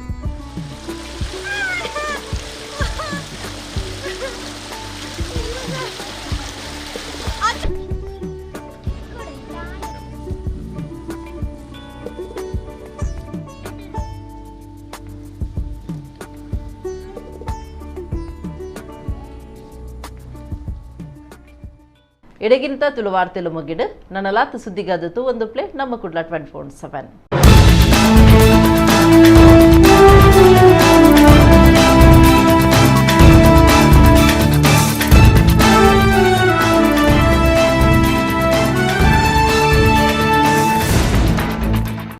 ಎಡೆಗಿಂತ ತುಳು ವಾರ್ತೆಲು ಮುಗಿಡು ನನ್ನ ಲಾತ್ ಸುದ್ದಿಗಾದತ್ತು ಒಂದು ಪ್ಲೇ ನಮ್ಮ ಕುಡ್ಲ 24/7.